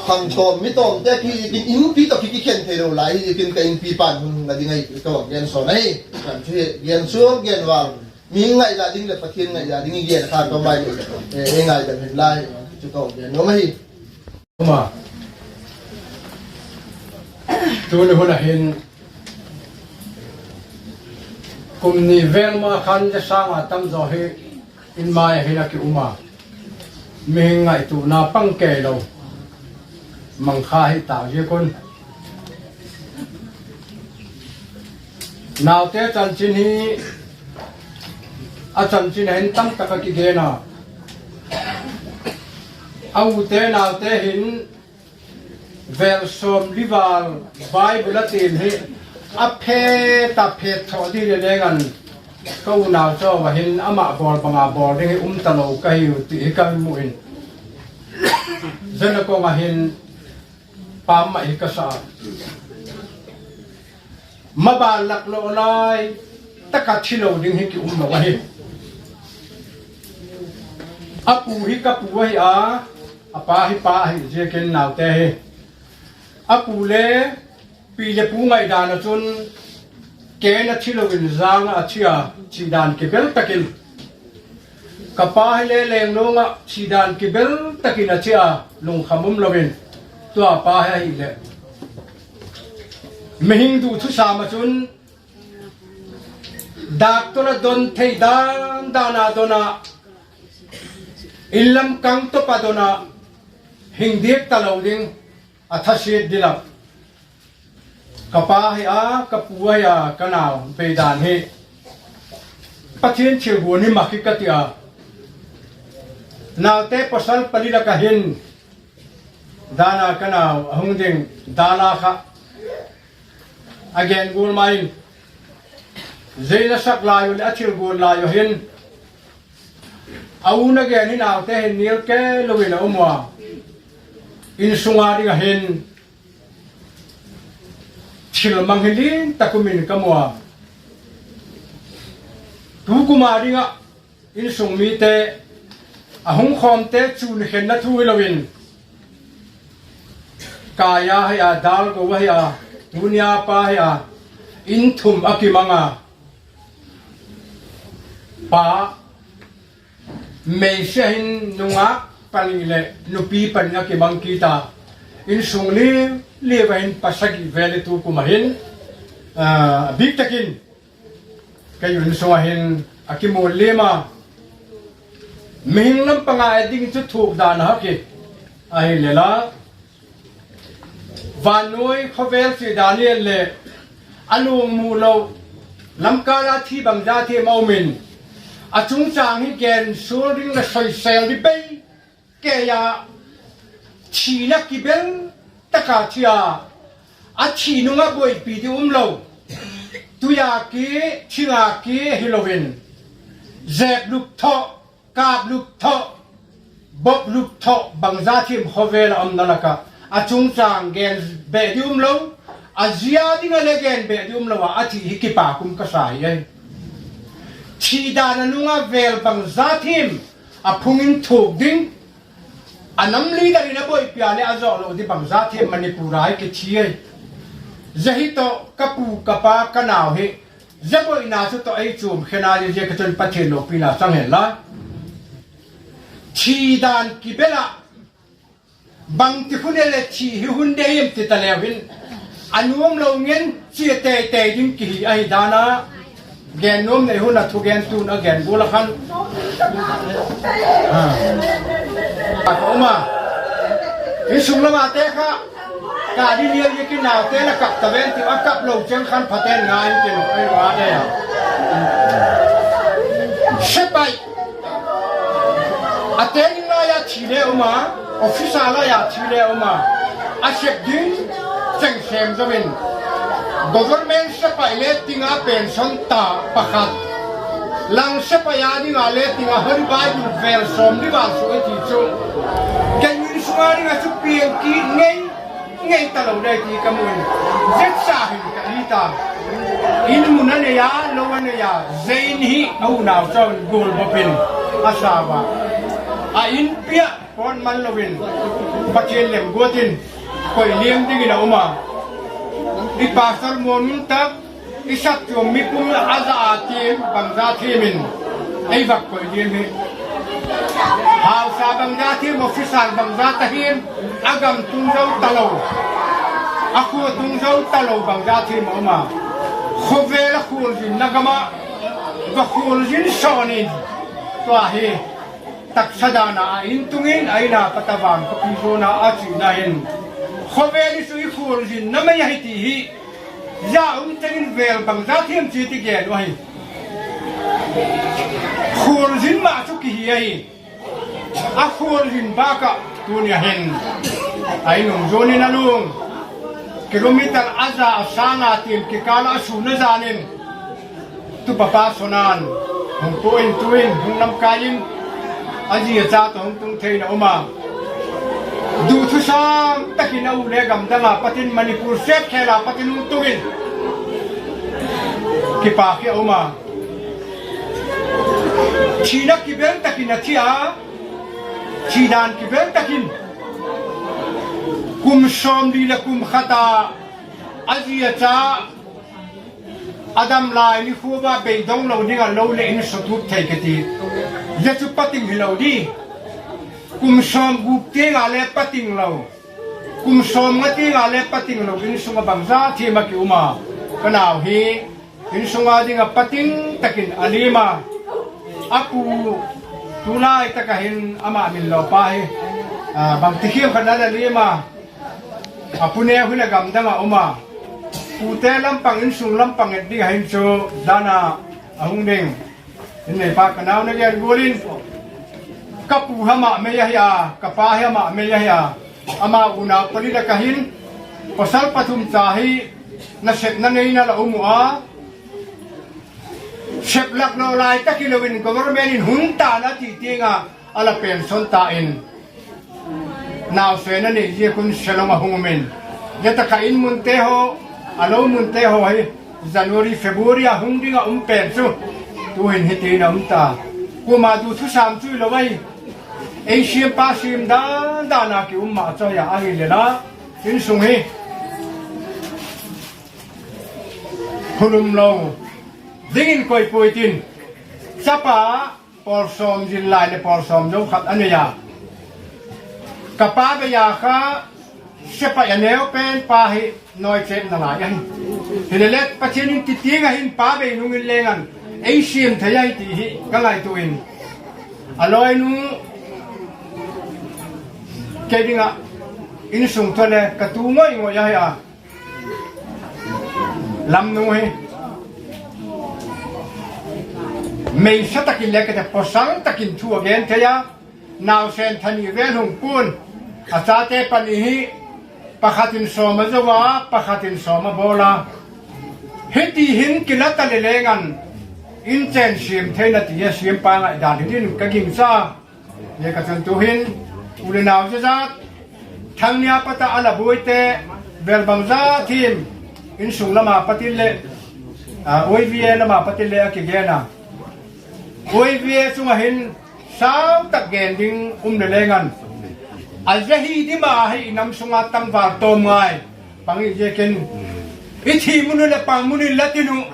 khang tawm mi tawmte kihi ziakin, inpi tawh ki, kikhen theilo lai hi ziakin ka inpi pa'n hun hung la ding ahi ti ka vak gen sawn ahi. Chan chu hi gen sual gen vang, mi ngaidam ding leh Pathian ngaidam ding i gen kha ka mai, ei ngaidam hen lai, chu ka vak gen nuam ahi. Tuni hun ah hin, kum ni vêl ma khan zia sâng a tam zaw hi In mai ah hin a ki um a, mihing ngaituana pang kei lo, mangkha hi tâk ziak un. Naute chanchin hi, a chanchin ah hin tamtak a kigen a, a ute naute hin vêl sawmli val Bible a tiem hi a phet a phet tho di le leng an, ka unau chau a hin ama bawl bang a bawl ding hi um talo ka hiu ti hi ka mu in, zia na kong ah hin pam mai hi ka sa a. Maban lak lo lai tak a thi lo ding hi ki um lo ahi. A pu hi ka pu ahi a, a pa hi pa ahi ziakin naute hi, a pu le pi le pu ngaidan ah chun, ken a thi lo in zang ah a thi a, thi dan kibel tak in, ka pa hile lengnuang ah thi dan kibel tak in a thi a, lungkham um lo in, tua pa hi ahileh mihing du thusam ah chun, dâk tawh la don thei dan dan a don a, in lam kang tawp a don a, hing diak talo ding, a thasiat ding a. Ka pa hi a, ka pu ahi a, ka nau bei dan hi Pathian thilguan hi mak hi ka ti a. Naute pawsal pali lak ah hin, dan a ka nau a hung ding, dan a kha a gen gual ma in, zia la sak lai u leh a thilguan lai u hin, a u na gen hi naute hin nial kei lo in a um ua, insung a ding ah hin thil mang hi lian tak um in ka mu a. Tukum a ding ah insung mite, a hung khawmte chun khenna thu hilo in, Kaia hi a, Dalgo ahi a, Tunia pa hi a, in thum a kimang a, pa Meisia hin nungak pani leh nupi pani a kimang kit a, insung liu liu a hin pa sagi vel hi tukum a hin, a bik tak in kei insung ah hin a kimual liam a. Mihing lam pang a et ding chu thuk dan a hak hi, ahile la, vannuai khawvel chia dan i et leh, a luang mu lo, lamkâl a thi bangza thiam a um in, a chungchâng hi gen sual ding leh soisel ding bei kei a, thina kibel tak a thi a, a thi nung a buaipi ding um lo, tui a ki, thing a ki hilo in, zêp lup tho, kâp lup tho, bop lup tho, bangza thiam khawvel a umna lak ah, a chungchâng gen beh ding um lo, a zia ding a le gen beh ding um lo a, a thi hi kipak um ka sa hi ai. Thi dan a nung a vêl bangza thiam a phung in thuk ding, a nam leader in a buaipi a leh a zawh lo ding bangza thiam Manipur a hi kithi ai. Zia hi tawh ka pu ka pa ka nau hi, zia buaina chu tawh ei chuam khen a, zia ziak a chun Pathian lopina chang hen la. Thi dan kibel ah, bangti hun e leh thi hi hun dei em ti ta leu hin, a nuam lo ngen chia tei tei ding kihi ahi dan a, gen nuam nei hun a thugentu'n a gen gual a khan, a ka um a, insung lam ate kha, ka di nial i kinaute la kap ta ven ti a, kap lo cheng khan phaten ngai in ti lo ai va de a. Sepai a te ding lai a thi le um a, officer lai a thi le um a, a sep ding cheng sem zo in, government sepai le ting a pension ta pakhat, lang sepai a ding a le ting a Holy Bible vêl sawmli val sua i ti chu, kei insung a ding a chu piang kit ngei ngei talo dei ti ka mu in, zia cha hin ka it a. In mun a nei a, lo a nei a, zia in hi a unau chau in gual bop in a sa ua, a inpi ah pawt man lo in, Pathian lem guat in koi liam dingin a um a. I pastor muan un tak, i saptuam mi pum a za a thiam, bangza thiam in ei vak koi liam hi. Hausa bangza thiam, officer bangza ta hiam, a gam tung zo talo, a khua tung zo talo bangza thiam a um a. Khawvel a khualzinna gam ah va khualzin sawn in, Ahi, taksa dan a a in tung in a in a pat a vang khawpi zuan a a chiana hin, khawvel i chu i khualzinna mai ahi ti hi, zia um cheng in vêl bangza thiam chi ti gen uh ahi. Khualzin ma chu kihi ahi. A khualzin bâk ah tuni a hin a in um zuan in a lung kilometer a za a sâng a tiam kikâl ah a sûn a zan in, tupapa Sonan hung pua in tu in hung lamkai in, a zi a cha tawh hung tung thei in a um a. Duthusam tak in a u le gamdang a pat in Manipur sep khêl a pat in hung tung in, kipâk hi a um a. Thina kibel tak in a thi a, thidan kibel tak in, kum sawmli leh kum khat a a zi a cha a dam lai nikhua a beidong lo ding ah lo leh in sutup thei ka ti. Zia chu pating hilo di. Kum sawmguk tiang a le pating lo, kum sawmnga tiang a le pating lo, insung ah bangza thiam a ki um a. Ka nau hi insung a ding ah pating tak in a liam a. A pu, tulai tak ah hin ama min lo pa hi, bangti khiam khat a liam a. A pu neu hi leh gamdang ah um a. Pute lam pang, insung lam pang et ding ah hin chu dan a a hung ding. In neipa ka nau na gen gual in, ka pu hi ama mei ahi a, ka pa hi ama mei ahi a. Ama unau pali lak ah hin pawsal pathum cha hi nasepna neina la um uh a, sep lak lo lai tak hilo in government in hun tan a ti tiang a a la pension ta in, nausen a nei ziak un Shillong a hung um in, zia tak ah in munte haw, a lo munte haw hi January, February a hung ding ah um pen chu tu'hin hiti'n a um ta. Kuama duthusam chu hilo ahi. Ei siampa siam dan dan a ki um ma chu ahi a, ahilela insung hi phulum lo dingin koi puai tin, chapa pawl sawm zil lai leh pawl sawm zo khat a nei a. Ka pa bei a kha sepai a neu pen pa hi nawi chetna lai ahi. Hilele Pathian in ti tiang ah hin pa bei nung in leng an ei siam thei ahi ti hi ka ngaitua in, a lawinu kei ding ah insung thu le ka tu ngoi ngoi ahi a. Lamnu hi meisa tak in le ka ti, pawsal tak in thu a gen thei a. Nausen tha ni vel hung pua'n, a chate pani hi pakhat in sawm a zo a, pakhat in sawm a bawl a. Hiti hin kila ta le leng an in chen siam theina ti a siampa ngaidan hi dingin ka gingcha. Zia ka chun tu'hin u le nau zia zat, thangnia pat a la buaite, vel bangza thiam, insung lam a pat in leh, YVA lam a pat in leh a kigen a. YVA chung ah hin sau tak gen ding um le leng an, a zia hi dima hi i nam sung a tangval tawm ngai pang i ziakin, i thi mun uh leh pang mun in la tin uh,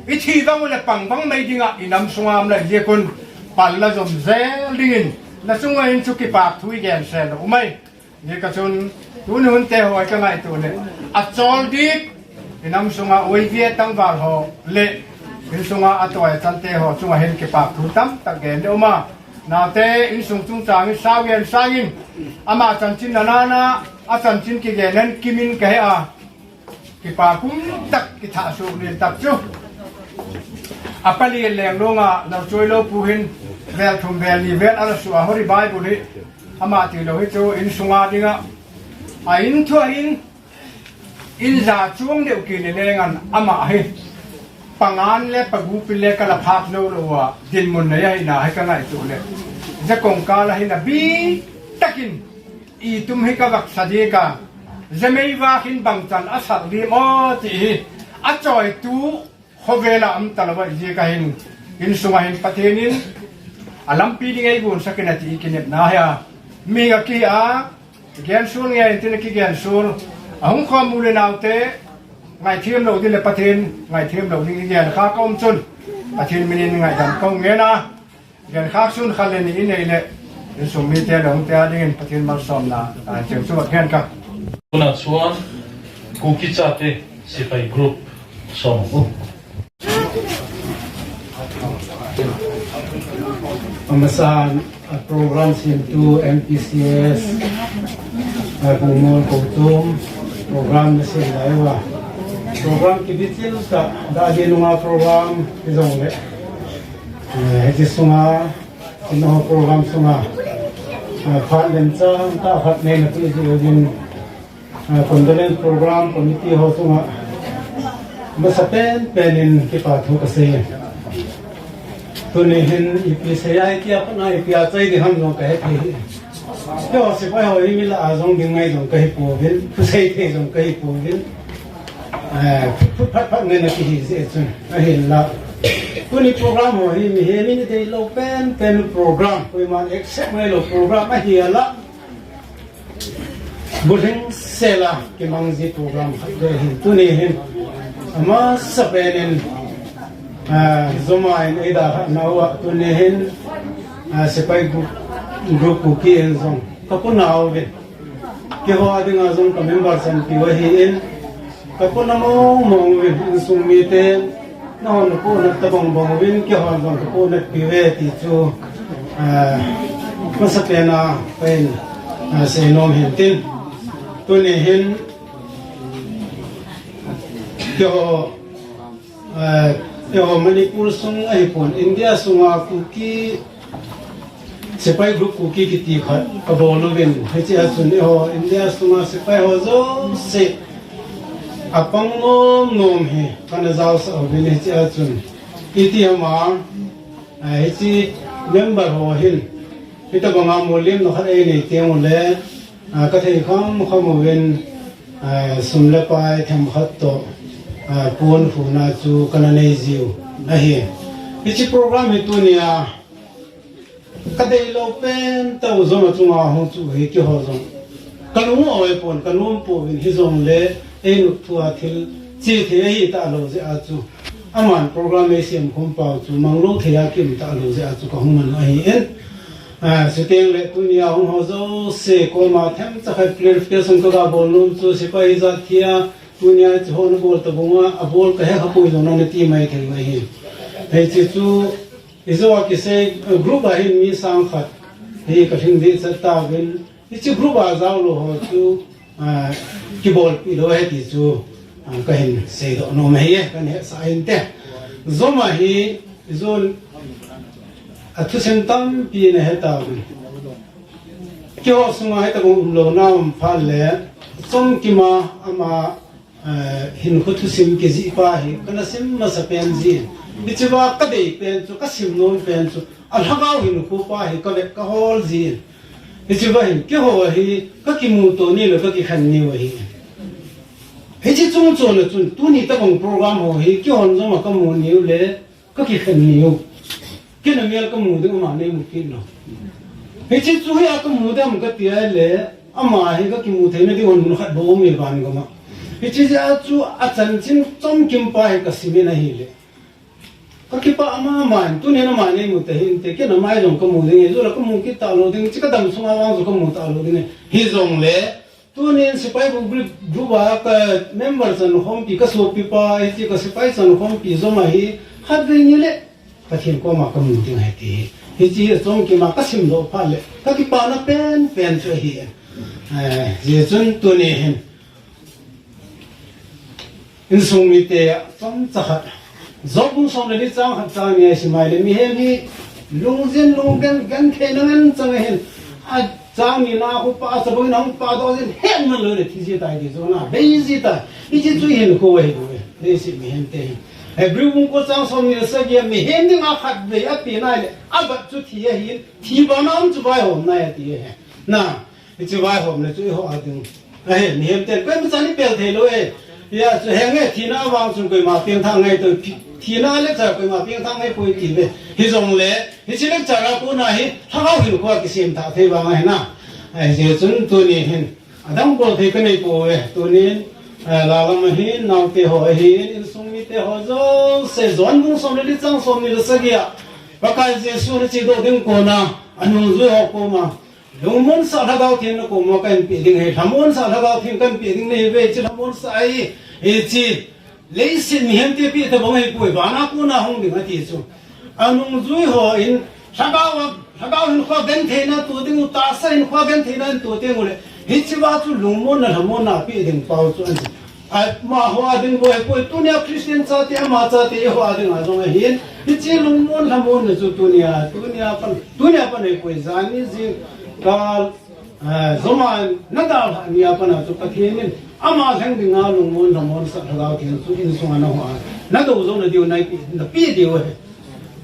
i thi vang uh leh pang vang mai ding ah i nam sung a um lai ziak un, pal la zom zel dingin la chung ah hin chu kipâk thu i gen sel lo um ai. Zia ka chun tuni hunte haw ka ngaitua leh, a chawl dik, i nam sung a YVA tangval haw leh insung a a tawi a chante haw chung ah hin kipâk thu tam tak gen le um a. Naute, insung chungchâng in sau gen sâng in, ama chanchin a nana, a chanchin kigen en kim in ka he a. Kipâk um tak, kithasuk lian tak chu, a pali leng lung a lo chuai lo pu hin, vel thum vel ni vel a la sua Holy Bible hi, ama tilo hi chu insung a ding ah, a in thu a in, in za chuang deu ki le leng an ama hi panga'n le pagupi le ka la phâk zo lo a dinmun nei ahina hi ka ngaitua leh, zia kongkâl a hin a bîk tak in i tum hi ka vak sa diak a, zia meivâk hin bangchan a sak diam aw ti hi a chawitu khawvel ah um talo a ziak a hin, insung ah hin Pathian in a lampi ding ei guansak in a ti i kinepna hi a. Mi a ki a, kigensual ngei intin a kigensual, a hung khawm u le naute, ngaithiam lo ding leh Pathian ngaithiam lo ding i gen khâk a um chun, Pathian min in ngaidam ka hung ngen a. Genkhâk sun khat le ni i nei leh, insung mite leh hungte â dingin Pathian malsawmna chiang chu vak gen ka. Tuna chuan Kuki chate sipai group sawm u. A masan, a program siamtu M P C S, a Bungmual kochuam program na siam lai ua, program kibichil tak dah ding nung a program hi zong leh, hichi sunga, i na program sunga, phat lemchang tak khat nei na pi di uvin, condolence program committee haw chung ah masa pen pen in kipakthu ka sei. Tuni hin ipi sei a, ipi a pan a, ipi a chai ding ham zong ka he thei hi. Keihaw sipai haw hi mi lah a zong ding ngai zong ka hi puau in, thusei thei zong ka hi puau in, phut phat phat ngai na kihi zia chun ahinla, tuni program haw hi mihem in i deilo pen pen program, koima'n accept ngailo program ahi a lah, bulhing sel a kimang zi program khat ve hin tuni hin, a masa pen in, Zuma in ei dalhahna ua tuni hin, sipai group, group Kuki in zong ka puna uvin, keihaw a ding a zong ka member chanpiu ahi in, ka puna mawngmawng uvin, insung mite, na haw na puna tabang bang uvin keihaw zong ka puna piu ve ti chu, masa pen a, pen, sei nuam hin tin, tuni hin, keihaw, keihaw Manipur sung ahi pua'n India sung a Kuki sipai group Kuki kiti khat ka bawl uvin, hichia chun eihaw India sung a sipai haw zosia a pang nuam nuam hi ka na zausak uvin, hichia chun i ti ama, hichi member haw hin, hitobang a mualliamna khat ei nei tiang u le, ka thei kham kham uvin, sum le pai themkhat tawh, puan khuna chu ka na nei ziu ahi. Hichi program hi tuni a ka deilo pen tau zong a chung a hung chu hi keihaw zong ka lung a oi pua'n ka nuam puau in, hi zong le ei nutthua thil chi thei ahi talo zia chu, ama'n program ei siam khum pau chu manglo thei a kim talo zia chu ka hung man ahi in, chuteng leh tuni a hung haw zosia kawm a themcha khat clarification ka ga bawl nuam chu, sipai zat thia tuni a chi haw na bawl ta bung a, a bawl ka he kha puai zong na na ti mai thei ahi. Hichi chu i zo a kisei, group a hin mi sâng khat hi ka hing di chat tau in, hichi group a zaulo haw chu kibawlpi lo ahi ti chu ka hin seidoh nuam ahi e, ka hesa hin te. Zoma hi zun a thusim tampi na he tau in, keihaw sung a hitabang umlo na um phat le, Chomkim a ama hinkhua thusim kizihpa hi ka na sim masa pen zia in, hichi va ka dei pen chu, ka sim nuam pen chu a lhagau hinkhua pa hi ka vek ka hawl zia in, hichi va hin keihaw hi ka kimu to ni leh ka kikhen niu ahi. Hichi chungchâng ah chun tuni tabang program haw hi keihaw'n zong a ka mu niu le ka kikhen niu. Ken a mêl ka mu ding, ama nei mu kit lo. Hichi chu hi a ka mu ding ka ti a le, ama hi ka kimu theina ding hun khat bou um i van gam ah. Hichi zia chu a chanchin Chomkim pa hi ka sim in ahileh, ka kipâk ma ma in, tuni'n ama nei mu ta hinte, ken a mai zong ka mu ding, hi zula ka mu kit talo ding, chi ka dam sung a vang chu ka mu talo ding hi. Hijongle tuni'n sipai group a ka member chankhawmpi, ka suapipa, hichi ka sipai chankhawmpi zom ahi, khatvei ni leh Pathian kawm a ka mu ding ahi ti hi. Hichi hi Chomkim a ka simdoh phat leh ka kipâkna pen pen chu ahi. Zia chun tuni hin insung mite a chomcha khat, Job bung sawm leh li châng khat châng ni a sim ai leh, mihem hi lungzin lunggen, gentheina ngen chang ahin, a châng nina khu pa a chabang in a hung pâkdaw zin, het man lo leh thi zia tai ti chu a na bei zia tai. Hichi chu i hinkhua ahi lo e, leiset mihemte hi. Hebru bung kua châng sawmni leh sagi a, mihem ding a khatvei a pian ai leh a bat chu thi ahi'n, thi ban a um chu vaihawmna ahi a ti ahi. Na, hichi vaihawmna chu i haw a ding ahi, mihemte'n koimacha'n i pel theilo e. Hia chu henge, thina vang chun koima piangthak ngai to, thina lecture koima piangthak ngai puai ti ve. Hijongle hichi lecture a kona hi lhagau hinkhua kisiam thak thei vang ahi na. Zia chun tuni hin a dang bawl thei ka nei puau e. Tuni'n, la lam ahin, naute haw ahin, insung mite haw zosia, Johan bung sawm leh li châng sawmni leh sagi a Pakai Jesu'n a chidoh ding kuan a, a nungzui haw kuama, lungmuansak lhagau thiangna kuama ka hin pia ding ahi, lhamuansak lhagau thiang ka hin pia ding ahi ve, chi lhamuansak ahi, hichi leiset mihemte pia tabang ahi puai, van a kona hung ding a ti chu. A nungzui haw in Thagau a, thagau hinkhua gentheina tua ding uh, taksa hinkhua gentheina in tua ding uh leh, hichia chu lungmuanna lhamuanna a pia ding pau chu ahi. Amahaw a ding bou hi puai, tuni a Christian chate, ama chate eihaw a ding a zong ahi'n, hichi lungmuan lhamuanna chu tuni a, tuni a pan, tuni a pan hi puai, zani zing kal, eh, zom a na dalhah ni a pan a chu Pathian in ama lheng ding a lungmuan lhamuansak Thagau Thiangtho chu insung a na haw a, na do zo na diu, na pi, na pi diu ahi.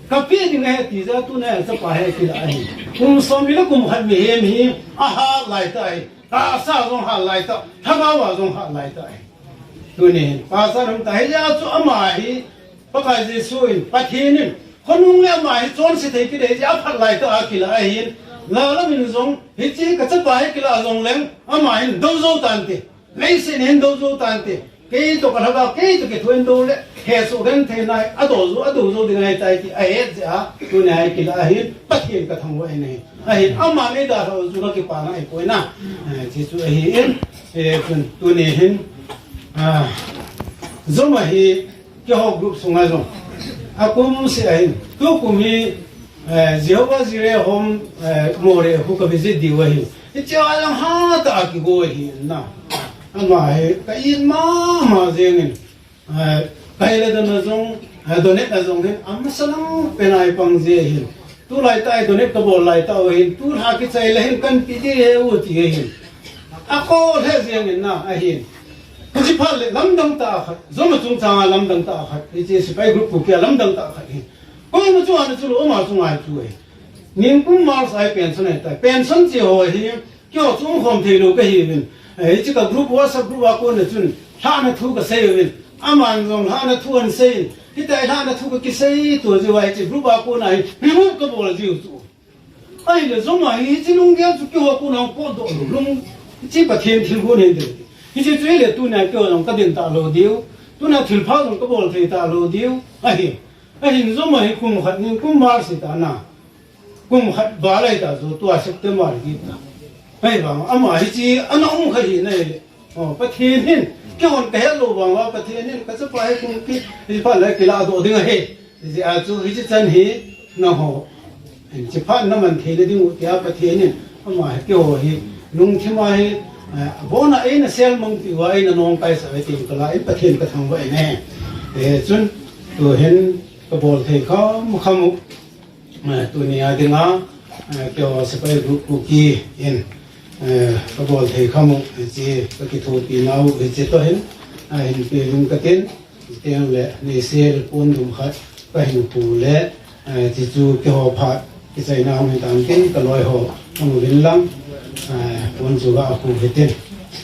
Ka pi ding ahi ti zia tuni a chapa hi kila ahi. Kum sawmli leh kum khat mihem hi a hat lai ta ahi. Taksa zong hat lai ta, thagau a zong hat lai ta ahi. Tuni hin pastor um ta hi zia chu ama hi Pakai Jesu in, Pathian in, khonung leh ama hi chonse thei kidei zia a phat lai ta a kila ahi'n, la lam in zong hichi ka chapa hi kila zong leng ama hin do zo tante. Leiset hin do zo tante. Kei tawh ka thagau, kei tawh kithuahin do leh hesuak gentheina a do zo, a do zo ding ahi tai ti a het zia a tuni a hi kila ahi'n, Pathian ka thangvah in ahi. Ahi'n, ama nei dalhah uh chu ka kipâk ngai puai na. Eh, ti chu ahi'n, eh, tun, tuni hin, ah, zom ahi, keihaw group sung a zong a kum seh ahi'n, tukum hi, eh, Jehovah Jireh home, eh, Moreh khu ka visit diu ahi. Hichia zong hat a kigua ahi na. Ama hi ka it ma ma zing in, eh, ka hi leh don a zong, eh, donate a zong hin a masa lam pen a i pang zia hin. Tulai ta i donate ka bawl lai ta uh hin, tu lha kichai le hin kan pi di he u ti ahin. A ko he ziang in na ahin. Hichi phat leh lamdang ta khat, zom a chungchâng a lamdang ta khat, hichi sipai group Kuki a lamdang ta khat hi. Koima chu ana chu lo, ama chu ngai chu ahi. Ningkum March a pension ahi ta. Pension chi haw hi, keihaw chu um khawm theilo ka hiu in. Eh, hichi ka group, WhatsApp group a kuan a chun, thlahna thu ka sei uvin. Aman zong thlahna thu an sei in. Hitai thlahna thu ka kisei tua ziu a hichi group a kuan a hi, remove ka bawl ziu chu. Ahileh zom a hi, hichi lunggel chu keihaw kuan a hung pawtdok lo lung. Hichi Pathian thil hun hi deu. Hichi chu hileh tuni a keihaw zong ka din ta lo diu. Tuni a thilpha zong ka bawl thei ta lo diu. Ahi. Ahin zom a hi kum khat ningkum March ta na. Kum khat val ahi ta chu tua September hi ta. Ahi vang ama hichi ana um kha hi na hileh. Aw, Pathian hin, keihon ka het lo vang a Pathian hin, ka chapa hi kum khat hi phat leh kila dok ding ahi. Zia chu hichi chan hi, na haw. Hichi phat na man thei le ding uh tia Pathian hin, ama hi keihaw hi, lungthim a hi, eh, bon a ei na sel mang ti ua ei na nawngkaisa ve tin ka la in Pathian ka thangvah in e. Eh, chun, tu hin ka bawl thei kham kham uh. Eh, tuni a ding a, eh, keihaw sipai group Kuki in, eh, ka bawl thei kham uh, hichi ka kithuapi nau, hichi tawh hin, eh, hin pe ding ka tin, tiang leh Neisel puan dum khat ka hin pu leh, eh, ti chu keihaw phat kichaina hung hi tan tin ka lawi haw hung vin lang, eh, puan chu ka pu hi tin.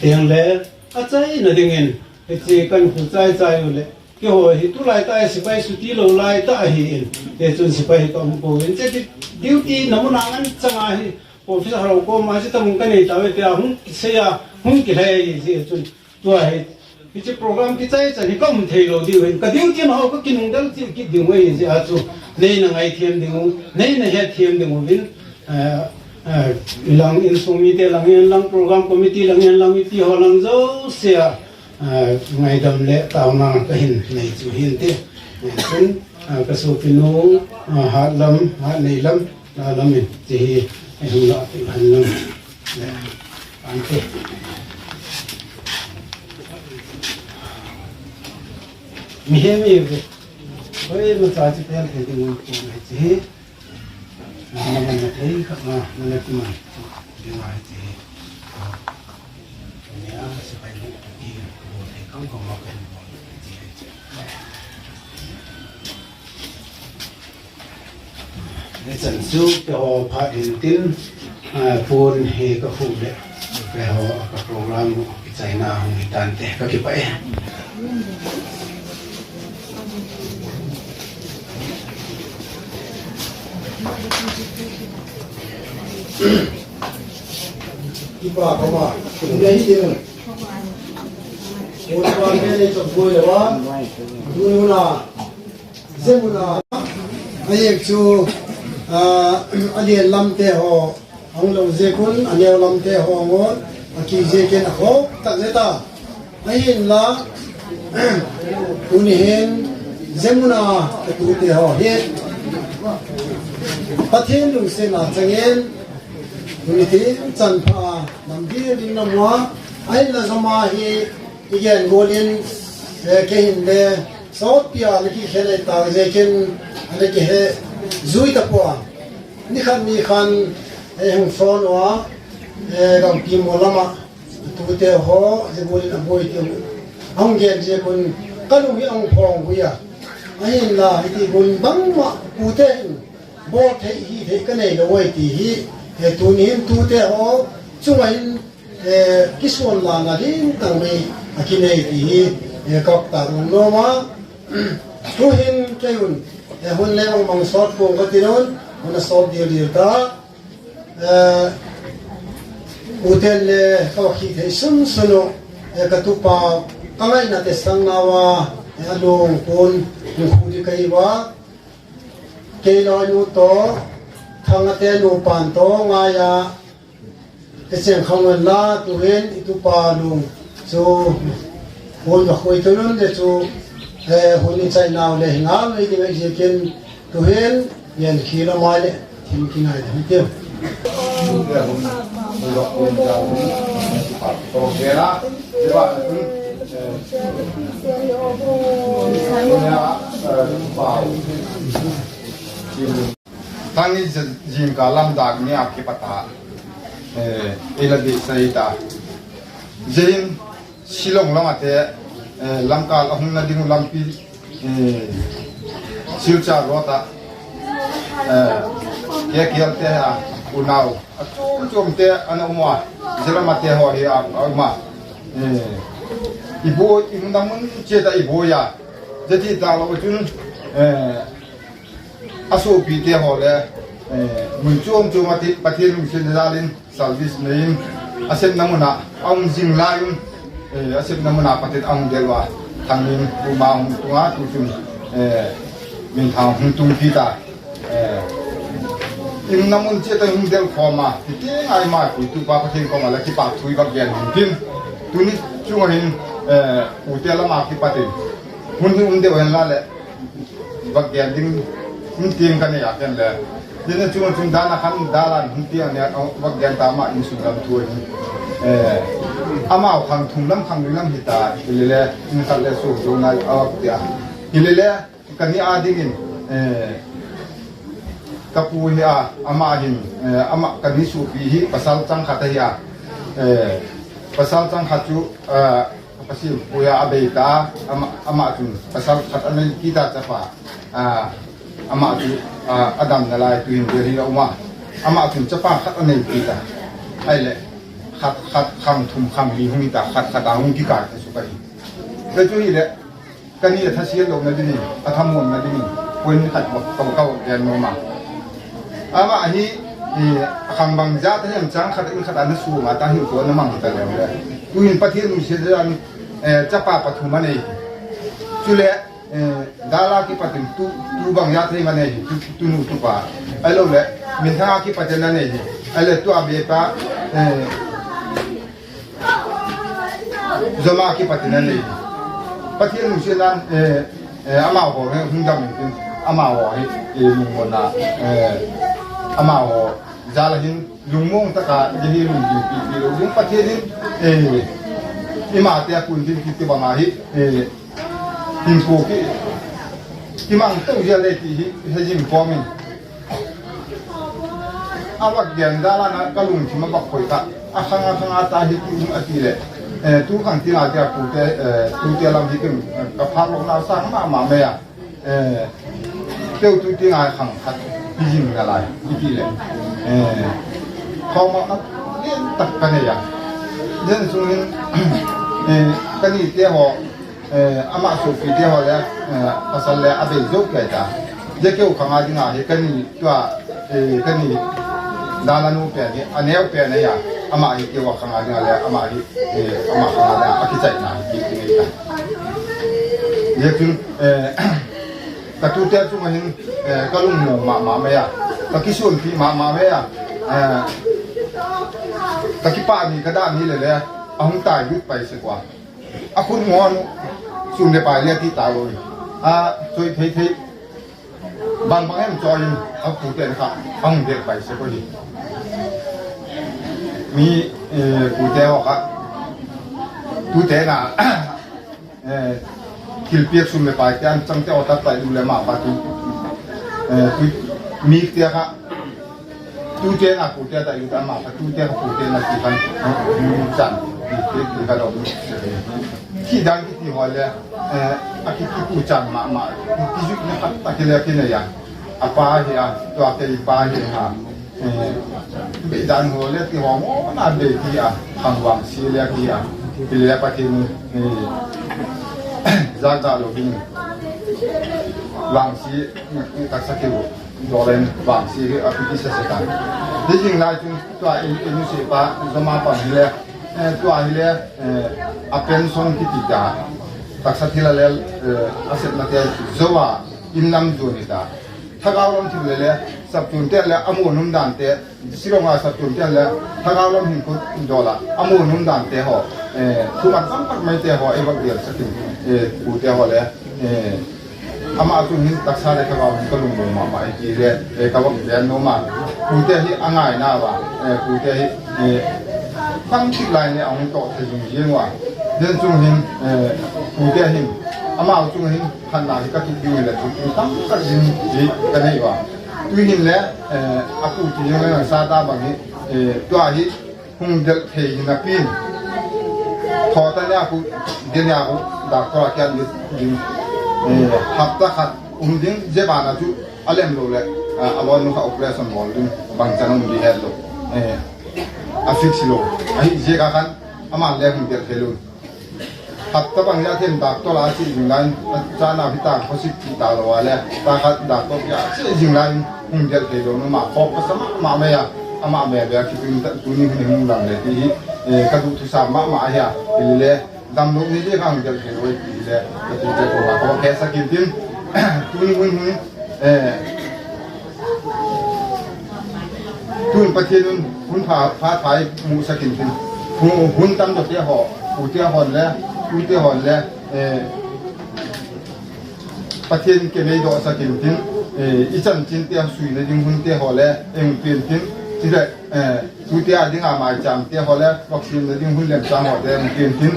Tiang leh a chaina dingin, hichi kan pu chai chai u leh, keihaw hi tulai ta sipai suti lo lai ta ahi in, te chun sipai hi ka um ko in, che ti duty na mun a ngan chang a hi, office a haro ko ma chi tam ka nei ta ve tia hung kisei a, hung kilei hi zia chun, tua hi, hichi program kichai chan hi ka um thei lo diu hin, ka duty na haw ka kinungdel ti kit ding uh ahi zia chu, nei na ngai thiam ding uh, nei na het thiam ding uh vin, eh, eh, lang insung mite lang in lang program committee lang in lang mipi haw lang zosia, eh, ngaidam leh tauna ka hin nei chu hin ti. Chun, eh, ka suapinu, eh, hat lam, hat nei lam, la lam in ti hi, eh, hung la ti han lam. Ante. Mi he mi ve. Hoi ma cha chi pen thei ding un ko mai chi hi. Nang man na thei kha ma, na na ki man. Ding ai chi hi. Nia, sipai nu, ki, ko thei kam kam ma pen. Nichan chu keihaw phat in tin, ah, puan hi ka khu leh, keihaw ka program kichaina hung hi tante ka kipah e. Kipa kama, nei ding. Ko pa ne ne chok boi le wa. Duna. Zemuna, a ek chu, a, a lian lamte haw, a hung lo ziak un, a neu lamte haw ngon, a ki ziakin a khawk tak zet a. Ahinla, tuni hin, zemuna, ka tute haw hi, Pathian lungsiatna chang in, tuni tiang chan pha a nam ding ding na mua, ahinla zama hi i gen gual in, eh, kei hin le sawtpi a la kikhel ei ta ziakin, a la kihe zui ta pua. Ni khat ni khan, eh, hung sawn ua, eh, Gangpimual lam ah, tute haw, zia gual in a buai tiu. A hung gen ziak un, ka lung hi a hung phawng ui a. Ahinla, i ti gual in bangma, tute hin, bawl thei hi thei ka nei lo ui ti hi, eh, tuni hin tute haw chung ah hin, eh, kisuan lana ding tang mai a kinei ti hi, eh, ka tak um nuam a. Tu'hin kei un, eh, hun le mang mang sawt pua'ng ka ti nu'n, hun a sawt dial dial ta. Eh, u ten le ka va khi thei sun sun u, eh, ka tupa, ka ngaina te sang nau a, eh, a lung kun, lungkhu di ka hi ua. Kei lawinu tawh, Thanga te nupa tawh ngai a, ka chêng khang un la, tu'hin i tupa lung chu, hun va khui tu nun le chu, eh, hun i chai nau le hi ngal mai ding ahi ziakin, tu'hin, yan khi la mai le, thim ki ngai ding tiu. Thang ni zingkal lam dak ni a kipat a, eh, i la di sai ta. Zia in Shillong lam a te, eh, lamkal a hung na ding u lampi, eh, Silchar road a, eh, K K L te a, unau a chuam chuam te ana um a, zia lam a te haw hi a, a um a, eh, i buai, i mun a mun chiat a i buai a, zia ti ta lo chun, eh, a suapite haw le, eh, mun chuam chuam a ti, Pathian lungsiatna jal in service nei in, a sepna mun ah a hung zing lai un, eh, a sepna mun ah Pathian a hung del ua, Thangin tuma hung tung a, tu chun, eh, Minthang hung tung kit a, eh, i mun a mun chiat a hung del khawm a, ti ti ngai ma, tupa Pathian kawm a la kipakthu i va gen hin tin, tuni chung ah hin, eh, ute lam a kipat in, hun hi um deu hen la leh, va gen ding, in tiang ka nei a ken le. Tin a chung a chung dan a khan, dan a hun tiang a nia, va gen ta ma in sung lam thu ahi. Eh, amau khang thum lam khang li lam hi ta, i le le, in khat le su zo nai a ti a. I le le, ka ni a dingin, eh, ka pu hi a, ama hin, eh, ama ka ni suapi hi, pasal chang khat ahi a. Eh, pasal chang khat chu, eh, Ka Pasian puai a a bei ta, ama, ama chun pasal khat a nei kit a chapa, a, ama chu, a, a damna lai tu'hin Delhi a um a, ama chun chapa khat a nei kit a, ahileh, khat, khat khang thum khang li hung hi ta, khat khat a hung kikâi ta suk ahi. Ka chu hileh, ka ni a thasiat lona dingin, a thamuanna dingin, point khat ka, ka, ka gen nuam a. Ama hi, eh, khang bang zat a hem chang khat in khat a na sum a ta hin ko na mang ta le le. Tu'hin Pathian lungsiat dan, eh, chapa pathum a nei. Chule, eh, dal a kipat in tu, tu bang zat a hem a nei, tu, tunu tupa. Ahiloleh, Minthang a kipat in a nei. Ahileh tu a be pa, eh, Zoma kipat in a nei. Pathian lungsiat dan, eh, eh, amau haw hung dam in tin, amau haw hi, eh, lungmuanna, eh, amau haw jal a hin lungmuang tak a, zia hi lungding pipi lo ding Pathian in, eh, eimate a kun ding kiti bang ahi, eh, hinkhua ki, kimang to zia le ti hi, he zing kawm in. A vak gen dan a ka lungthim a vak khoi ta. A khang a khang a ta hi ti um a ti leh. Eh, tu khang tiang a tia tute, eh, tute lam hi tin, eh, ka phâk lona sâng ma ma mai a. Eh, teu tu tiang a khang khat hi zing nalai, i ti leh. Eh, thawmna lian tak ka nei a. Zia sung in, eh, ka nite haw, eh, ama suapite haw le, eh, pasal le a bei zo kei ta. Zia keu khang a ding a hi ka ni tua, eh, ka ni dal a nu pen hi, a neu pen ahi a, ama hi keu a khang a ding a le, ama hi, eh, ama khang a ding a, a kichaina hi ti ngei ta. Zia chun, eh, ka tute chung a hin, eh, ka lungmuang ma ma mai a, ka kisuanpi ma ma mai a, eh, ka kipak ni ka dak ni le le, a hung tai lut pai sek ua. A khut ngawn, sum le pai le ti ta lo. A, choi thei thei. Bang bang em chawi in a pute kha a hung dek pai sek u hi. Mi, pute haw kha, tute na, thilpiak sum leh paite an changte haw tak tai u leh ma pa tu, tu, mite kha, tute na pute tai u ta ma pa tute kha pute na ti khan, chan, ti, ti kha lo, ti dan kiti haw le, a ki, kipu chan ma ma, kizutna khat tak hi le kinei a, a pa hi a, tua kei pa hi a, beidan haw le ti haw mawna bei ti a, khang vangsia le ti a, ti le Pathian, zak da lo ding, vangsia, taksa kiu, daw len vangsia hi a pi ti sa sa ta. Ti zing lai chun tua in, in si pa, Zoma pa hile, tua hile, a pension kiti ta, taksa thil a lel, a sepnate zo a, in lam zuan hi ta. Thagau lam thil le le, saptuamte le a muan um dante, Shillong a saptuamte le, thagau lam hin khu dawl a, a muan um dante haw, thuman tam tak maite haw ei vak delsak in, pute haw le, ama chung hin taksa le thagau hin ka lungmuang ma ma hi ti le, ka vak gen nuam a, pute hi a ngaina ua, pute hi, tam thik lai le a hung tawh thei zing zing ua, den chung hin, pute hin, amau chung hin, khanna hi ka tup ding hileh chu, tam tak zing hi ka nei ua. Tu hin le, a pu ti zing le nang sa ta bang hi, tua hi, hung delh thei hi napi'n. Thawta nia khu, dia nia khu, doctor a kiang ding, hapta khat um ding, zia ban a chu, a lem lo leh, a lawinu kha operation bawl ding, bangchan um di het lo, a fix lo. Ahi ziak a khan, aman le hung delh thei lo. Hapta bang hia thei in doctor a chi zing lai in, a chanau hi tang khawsik chi ta lo a le, ta khat doctor a chi zing lai in, hung delh thei lo, ama khawk ka sa ma ma mai a, ama me be a kipin ta, tuni hun hung lang le ti hi, ka duthusam ma ma ahi a, hile, damlo ni le ka hung delh thei lo ti hile, ka tute ko ma ka va khe sak intin, tuni hun hun, Tun Pathian un hun pha, pha thai musak intin, hun tamdawte haw, ute hawn le, tute hawn le, Pathian kemei dawhsak intin, i chanchinte suina ding hunte haw le ei hung pian tin, chuleh, tute a ding a maichâmte haw le vaccine na ding hun lemchâng hawte hung pian tin,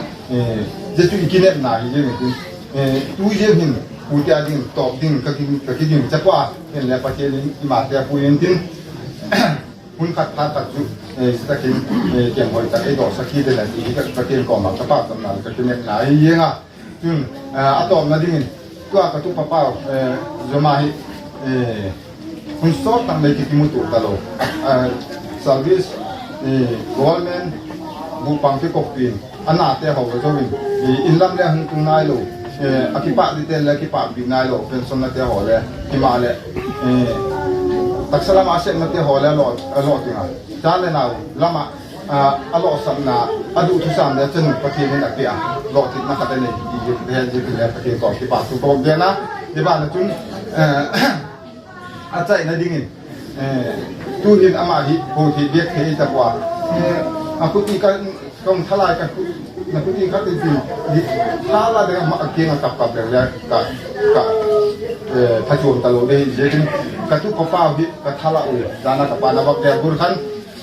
zia chu i kinepna hi zing intin, tu zia hin, tute a ding tawp ding ka kiging chapa, hinle Pathian in i mate a pui intin, hun khat phat tak chu, zia tak in, kemhoi tak ei dawhsak hi den a ti hi ka Pathian kawm ah ka pâkchamna leh ka kinepna hi zing a. Chun, a tawpna dingin, tua ka tupa pau, Zoma hi, hun sawt tak mai kimu tua talo, service, government, bu pang kikoppi'n, a nate haw zo in, in lam le hung tung nailo, a kipâk dingte le kipâk bik nailo, pension nate haw le, himaleh, taksa lam a sepnate haw le a lo, a lo ting a, cha le nau lam ah, a lawsakna, a duthusam le chanu Pathian in a pia a, lawtinna khat a nei hi ti hi he zia ti le Pathian kawm kipâk thu ka gen a, zia ban a chun, a chaina dingin, tuhin ama hi hung thei biak thei ta pua, a khuti ka, ka hung thalai ka, na khuti kha ti ti, thala ding ama a kiang a kap kap le le ka, ka, thachuam talo dei ziakin, ka tupa pau hi ka thala ui, dan a ka pa na vak te bur khan,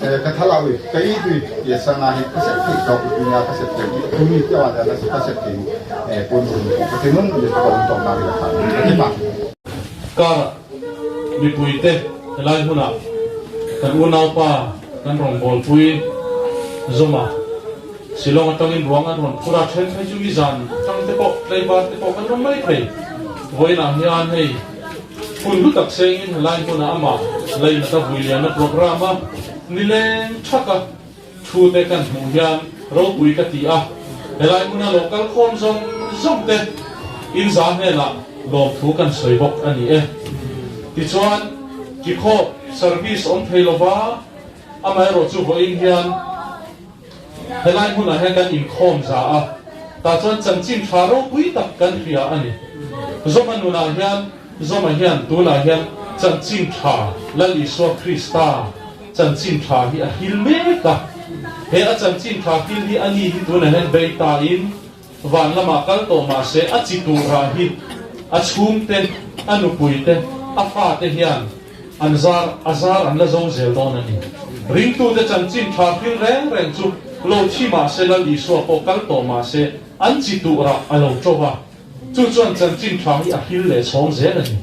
ka thala ui, ka it ui, ti a sâng a hi ka sep thei tawk, tuni a ka sep thei, tuni te a ka sep thei, puan bun, Pathian un, Jesu ka lungtawkna hi la kha, ka ti pa. Kâr ah, mipuite, helai hun ah, kan unaupa, kan rawngbawlpui, Zoma, Shillong a tang in ruang an hon phur a, ṭhen phei chu mizan tangte pawh, tleivâkte pawh kan um mai thei. Vawiin ah hian hei, hun hlu tak seng in helai hun ah ama, Lainata vui lianna program a, ni leng ṭhak a, thute kan hmuh hian ropui ka ti a, helai hun a lo kal khawm zawng zawngte in za hnenah lawmthu kan sawi bawk a ni e. Tichuan, kikhawp service awm thei lova, amaherawhchu vawiin hian helai hmunah hian kan inkhawm za a, tah chuan chanchin ṭha ropui tak kan hria a ni. Zoma nunah hian, Zoma hian tunah hian chanchin ṭha, Lal Isua Krista chanchin ṭha hi a hil mek a. He a chanchin ṭha hil hi a ni hi tunah hian bei ta in, van lamah kal tawh mah se, a chi tura hi a chhungte, a nupuite, a fate hian an zar, a zar an la zo zel dawn a ni. Ringtute chanchin ṭha hril reng reng chu lo thi ma se, Lal Isua pawh kal tawh ma se, an chi tuah rah a lo ṭo a. Chu chuan chanchin ṭha hi a hril leh chhawng zel a ni.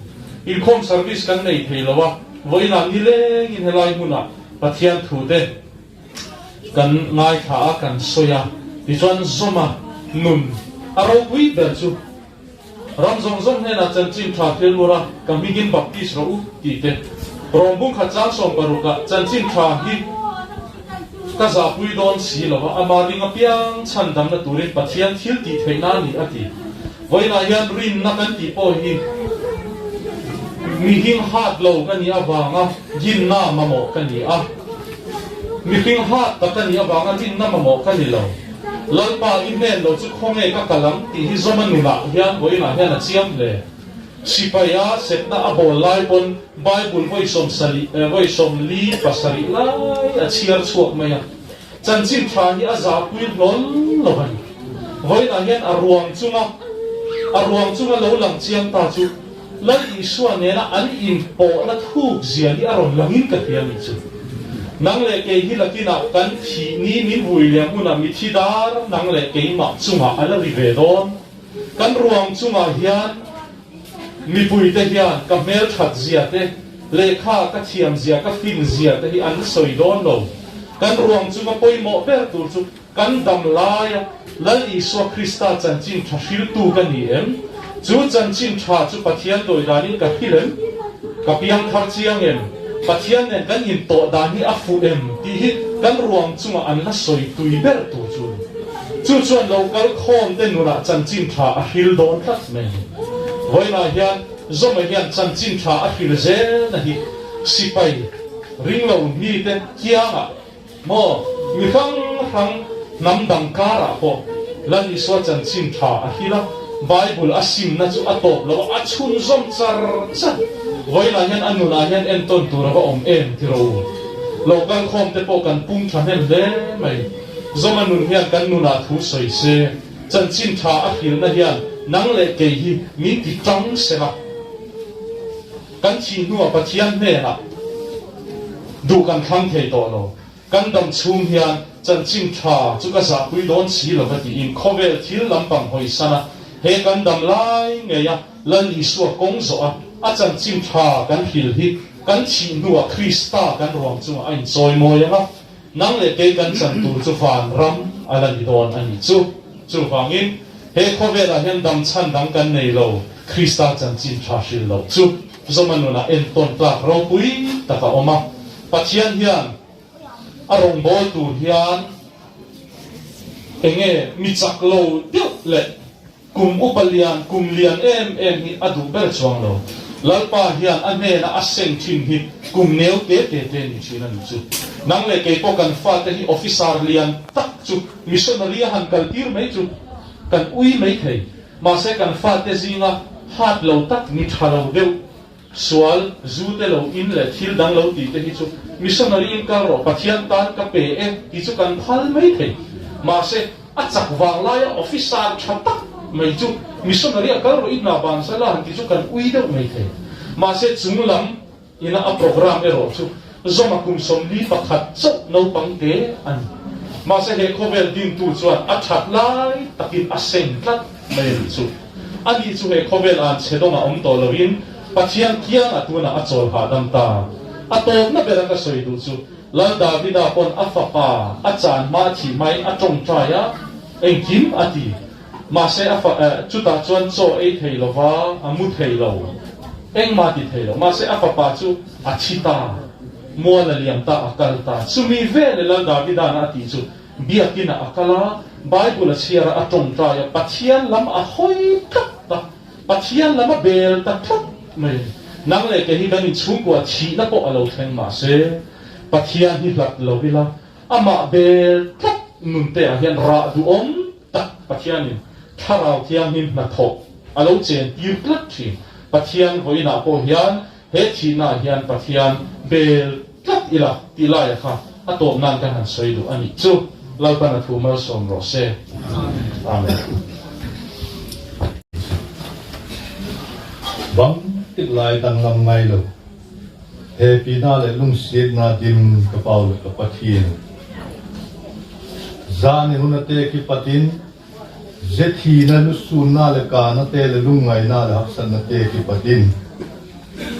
Inkhawm service kan nei thei lo a, vawiin a ni lengin helai hmunah Pathian thute kan ngaithla a, kan sawi a, tichuan zawma nun a ropui ber chu, ram zawng zawng hnena chanchin ṭha hril ura, ka hmingin baptis rawh u, tih te. Rom bung khat chang sawm paruk ah chanchin ṭha hi ka zahpui dawn si lo a, ama ring apiang chhandamna turin Pathian thiltihtheihna ni a ti. Vawiin a hian rinna kan tih pawh hi mihring hat lo ka nih avanga ginna mamawh ka ni a. Mihring hat tak ka nih avanga rinna mamawh ka ni lo. Lalpa, i hnen lo chu khawnge ka kal ang tih hi zawma nunah hian vawiin a hian a chiam hle. Sipai a sepna a bawl lai pawn Bible vawi sawm sali, eh, vawi sawmli pasarih lai a chhiar chhuak mai a. Chanchin ṭha hi a zahpui hlawl lo a ni. Vawiin a hian a ruang chunga, a ruang chunga lo lang chiang ta chu, Lal Isua nena an inpawhna thuk zia hi a rawn langin ka hria ni chu. Nang leh kei hi lakinah kan thih ni, min vui liam huna mithi dar nang leh keimah chungah a la ri ve dawn. Kan ruang chungah hian mipuite hian ka hmelthat zia te, lehkha ka thiam zia, ka fin zia te hi an sawi dawn lo. Kan ruang chunga pawimawh ber tur chu kan dam lai a, Lal Isua Krista chanchin ṭha hriltu ka ni em? Chu chanchin ṭha chu Pathian dawi danin ka hril em? Ka piang thar chiang em? Pathian nen kan intawh dan hi a fuh em? Tih hi kan ruang chungah an la sawi tui ber tur chu. Chu chuan lo kal khawmte nunah chanchin ṭha a hril dawn tlat mai. Vawiin a hian zawma hian chanchin ṭha a hril zelna hi sipai ringlo mite kiangah maw, mi hrang hrang hnam dang karah pawh Lal Isua chanchin ṭha a hril a, Bible a simna chu a tawp lo a, a chhunzawm char char. Vawiin a hian a nun a hian entawn tur a va awm em ti rawh u. Lo kal khawmte pawh kan pung ṭhahnem hle mai. Zawma nun hian kan nunah thu sawi se, chanchin ṭha a hrilna hian nang leh kei hi min ti tang seng a, kan thih hnuah Pathian hnenah duh kan thlang thei tawh lo. Kan dam chhung hian chanchin ṭha chu ka zahpui dawn si lo ka tiin khawvel thil lampang hawisan a, he kan dam lai ngei a, Lal Isua kawng zawh a, a chanchin ṭha kan hril hi kan thih hnuah Krista kan ruang chungah a inchawimawi ang a, nang leh kei kan chan tur chu vanram a la ni dawn a ni chu. Chuvangin he khawvel ah hian dam chhan dang kan nei lo, Krista chanchin ṭha hril lo chu zawma nun ah entawn tlak ropui tak a awm a. Pathian hian a rawngbâwl tur hian eng nge mi chak lo deuh leh kum upa lian, kum lian em em hi a duh ber chuang lo. Lalpa hian a hnen a a seng ṭhin hi kum neu te te te ni ṭhin a ni chu. Nang leh kei pawh kan fate hi officer lian tak chu missionary a han kaltir mai chu kan ui mai thei. Mahse, kan fate zinga hat lo tak, mi ṭha lo deuh, sual, zu te lo in leh thil dang lo ti te hi chu missionary in kal rawh, Pathian tan ka pe e ti chu kan phal mai thei. Mahse, a chak vang lai a officer ṭha tak mai chu missionary a kal rawh, i na bansan la han ti chu kan ui deuh mai thei. Mahse, chung lam in a program erawh chu zawma kum sawmli pakhat chauh naupangte a ni. Mahse, he khawvel dingtu chuan a ṭhat lai takin a seng tlat mai a ni chu. Ani chu he khawvel ân chhe dawng ah awm tawh loin Pathian kiang ah tunah a chawl hahdam ta. A tawpna ber a ka sawi duh chu, Lal Davida pawn a fapa a chân hma thih hmain a ṭawngṭai a, engkim a ti. Mahse, a fa, eh, chutah chuan chaw ei thei lova, a mu thei lo, engmah ti thei lo. Mahse, a fapa chu a thi ta, mual a liam ta, a kal ta. Chumi vel leh Lal Davida'n a tih chu, biakin ah a kal a, Bible a chhiar a, a ṭawngṭai a, Pathian lam a hawi tlat ta, Pathian lam a bel ta tlat mai. Nang leh kei hi kan inchhungkua thihna pawh a lo thleng mah se, Pathian hi hlat lo ila, amah bel tlat nun te ah hian rah duhawm tak Pathianin Thlarau Thianghlim hnathawh a lo chentir tlat ṭhin. Pathian vawiinah pawh hian he thihna hian Pathian bel tlat ila tih lai a kha a tawpna'n kan han sawi duh a nih chu. Lalpa'n a thu malsawm rawh se. Amen. Bang Tik lai danglam ngailo, hepina leh lungsiatna dim ka Pau leh ka Pathian, zani hun ate kipat in, zia thina, lusûnna leh kânate leh lungngaina leh haksatnate kipat in,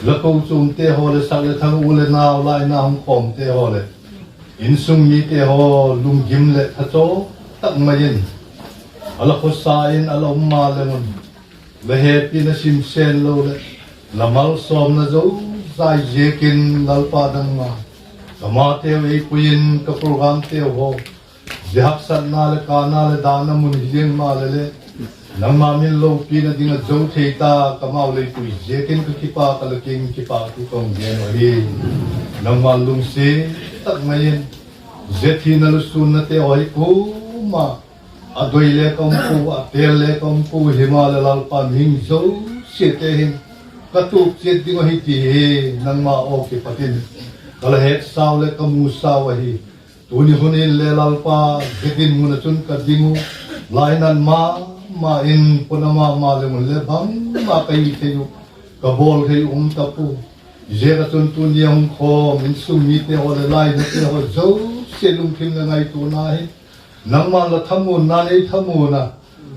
la kochuamte haw leh sak leh thang, u leh nau, laina hung khawmte haw leh insung mite haw lunggim leh thachawi tak mai in a la khawsa in a la um maleng un, la hepina simsen lo leh la malsawmna zozai ziakin Lalpa nangma, ka mateu ei pui in ka programteu haw, zia haksatna leh kâna leh dâna mun hi ziang maleh le, nangma min lopina ding a zo thei ta, ka mau lei pui ziakin ka kipâk a, la kiang in kipâkthu ka hung gen uh ahi. Nangma lungsiat tak mai in, zia thina, lusûnnate haw hi kuama a doi le ka um pua, a têl le ka um pua, himaleh Lalpa, mihing zosiate hin ka tuak chiat ding ahi ti hi nangma aw kipat in ka la hetsau leh ka musau ahi. Tuni hun in le Lalpa, zia dinmun ah chun ka ding u, lainat ma ma in, puna ma ma leng un le bangma ka hi thei uh, ka bawl thei um ta pua. Ziak ah chun tuni a hung khawm insung mite haw leh lainate haw zosia lungthim leh ngaituana hi nangma'n la thamuanna nei thamuan a,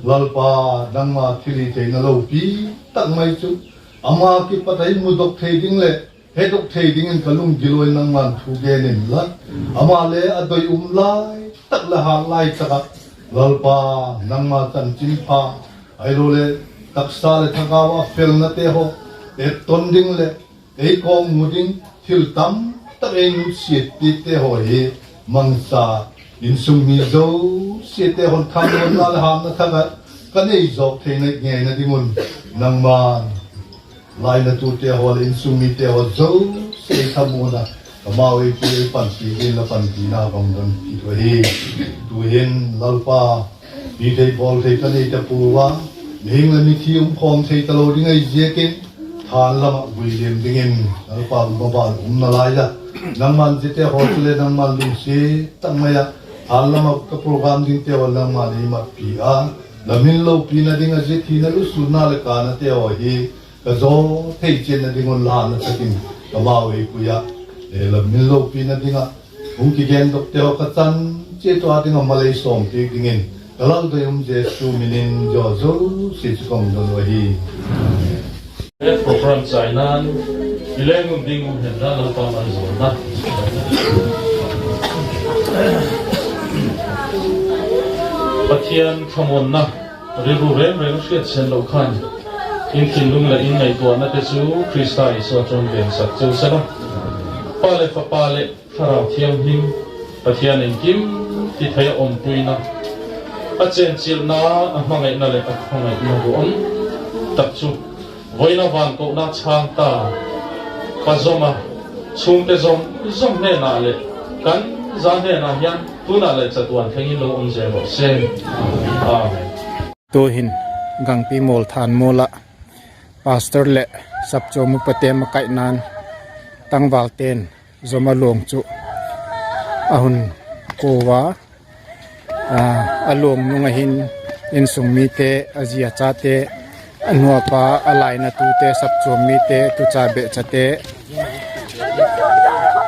Lalpa, nangma thilhitheina lopi tak mai chu ama kipat a i mudok thei ding leh hedok thei dingin ka lunggil ua in nangma'n thu gen inla, ama le a doi um lai tak leh hât lai tak ah, Lalpa, nangma chanchinpha, ahiloleh taksa leh thagau a felnate haw etton ding leh ei kawkmu ding, thil tam tak ei nutsiat piakte haw hi mangcha, insung mi zosiate haw thamuanna leh hâtna thak ah ka nei zawk theina ngeina ding un, nangma'n lainatute haw leh insung mite haw zosia ei thamuan a, ka mau ei pui ei panpi dingin la panpina ka hung don kit uh ahi. Tu'hin Lalpa, pi thei bawl thei ka nei ta pua a, mihing leh mithi um khawm thei talo ding ahi ziakin, thân lam ah guiliam dingin Lalpa, maban umna lai a nangma'n ziate haw chule nangma'n lungsiat tak mai a, thân lam ah ka program dingte haw nangma'n ei matpi a, la min lopina ding a zia thina, lusûnna leh kânate haw hi ka zaw thei chiatna ding un la hâtna thak in ka mau ei pui a, la min lopina ding ah hung kigendokte haw ka chan chiat ua ding ah mal ei sawmpiak dingin ka Lal doi um Jesu min in zia zosia chu ka hung don uh ahi. Program chaina'n i leng un ding u hen la, Lalpa malzawlna. Pathian thamuanna rilru reng reng hriat sen lo khan, in thinlung leh in ngaituanate chu Khrista Jesu a chun vengsak cheu sela, Pa leh Fapa leh Thlarau Thianghlim, Pathian in kim ti thei a umpuina, a chenchilna, a hmangaina leh a khangaina gu um tak chu, voina vankona chang ta, pa zom a, chhungte zom zom hnena leh kan za hnena hian tuna leh chatuan thleng in lo um zel rawh se. Amen. Tu'hin Gangpimual Thanmual ah pastor leh sapchuam upate makaihna'n tangvalte'n Zoma luang chu a hun ko a, a luang nung ah hin insung mite, a zi a chate, a nupa, a lainatute, sapchuam mite, tucha beh chate,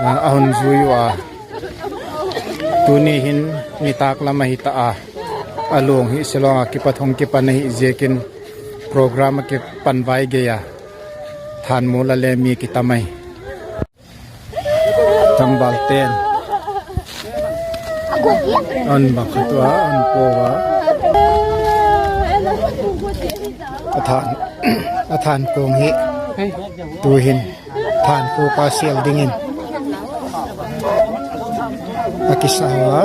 a hun zui ua. Tuni hin nitâk lam ahi ta a, a luang hi Shillong ah kipat hung kipan ahi ziakin program a kipan vai gei a, Thanmual ah le mi kitam ai. Tangvalte'n an bak khat ua an ko a, a thân, a thankung hi tu'hin thankung ka sial dingin a kisa a.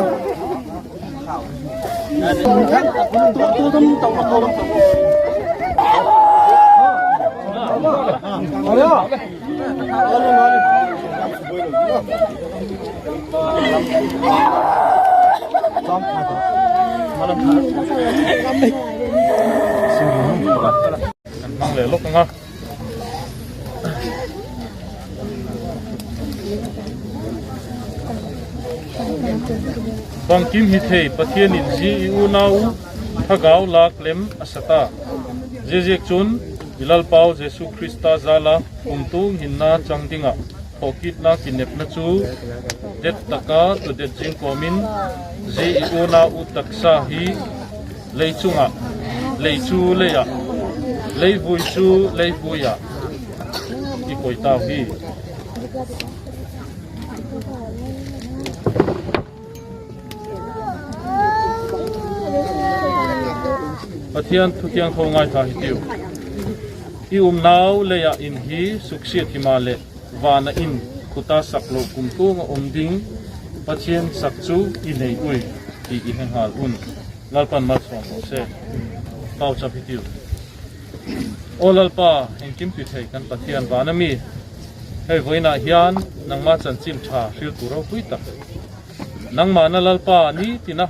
Bangkim hi thei, Pathian in zia i unau thagau lâk lem a sa ta. Ziaziakchun, I Lalpau Jesu Khrista jal a kumtuang hinna chang ding ah thokitna kinepna chu det tak a tudet zing kawm in, zia i uana ut taksa hi lei chung ah, lei chu lei ah, leivui chu leivui ah i koi tau hi. Pathian thu thiangtho ngaitha hitiu. I umnau lei ah in hi suksiat himaleh, van ah in khut a sak lo kumtuang ah um ding Pathian sak chu i nei ui, ti i he ngal un. Lalpa'n malsawm u se. Pauchap hitiu. Aw Lalpa, engkim ti thei kan Pathian, van a mi, hei vawiin ah hian nangma chanchin ṭha hriltu ropui tak, nangma na Lalpa ni tina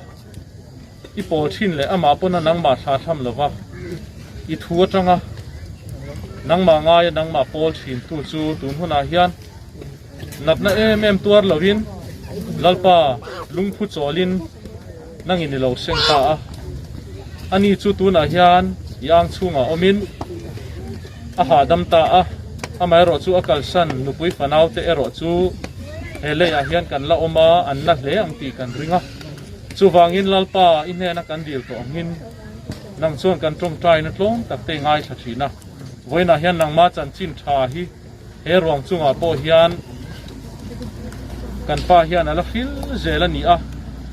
i pawl thin leh ama pawna nangma thlathlam lo va, i thu aṭanga nangma ngai a nangma pawl thintu chu tun hun ah hian natna em em tuar lo in, Lalpa, lungphu chawl in nangin i lo seng ta a. Ani chu tun ah hian i âng chhung ah awm in a hahdam ta a, amaherawhchu a kalsan nupui fanaute erawh chu he lei ah hian kan la awm a, an na hle ang ti kan ring a. Chuvangin Lalpa, i hnen a kan dil tawh angin, nang chuan kan ṭawngṭaina tlawm takte ngaithla ṭhin a. Vawiin ah hian nangma chanchin ṭha hi he ruang chungah pawh hian kan pa hian a la hril zel a ni a.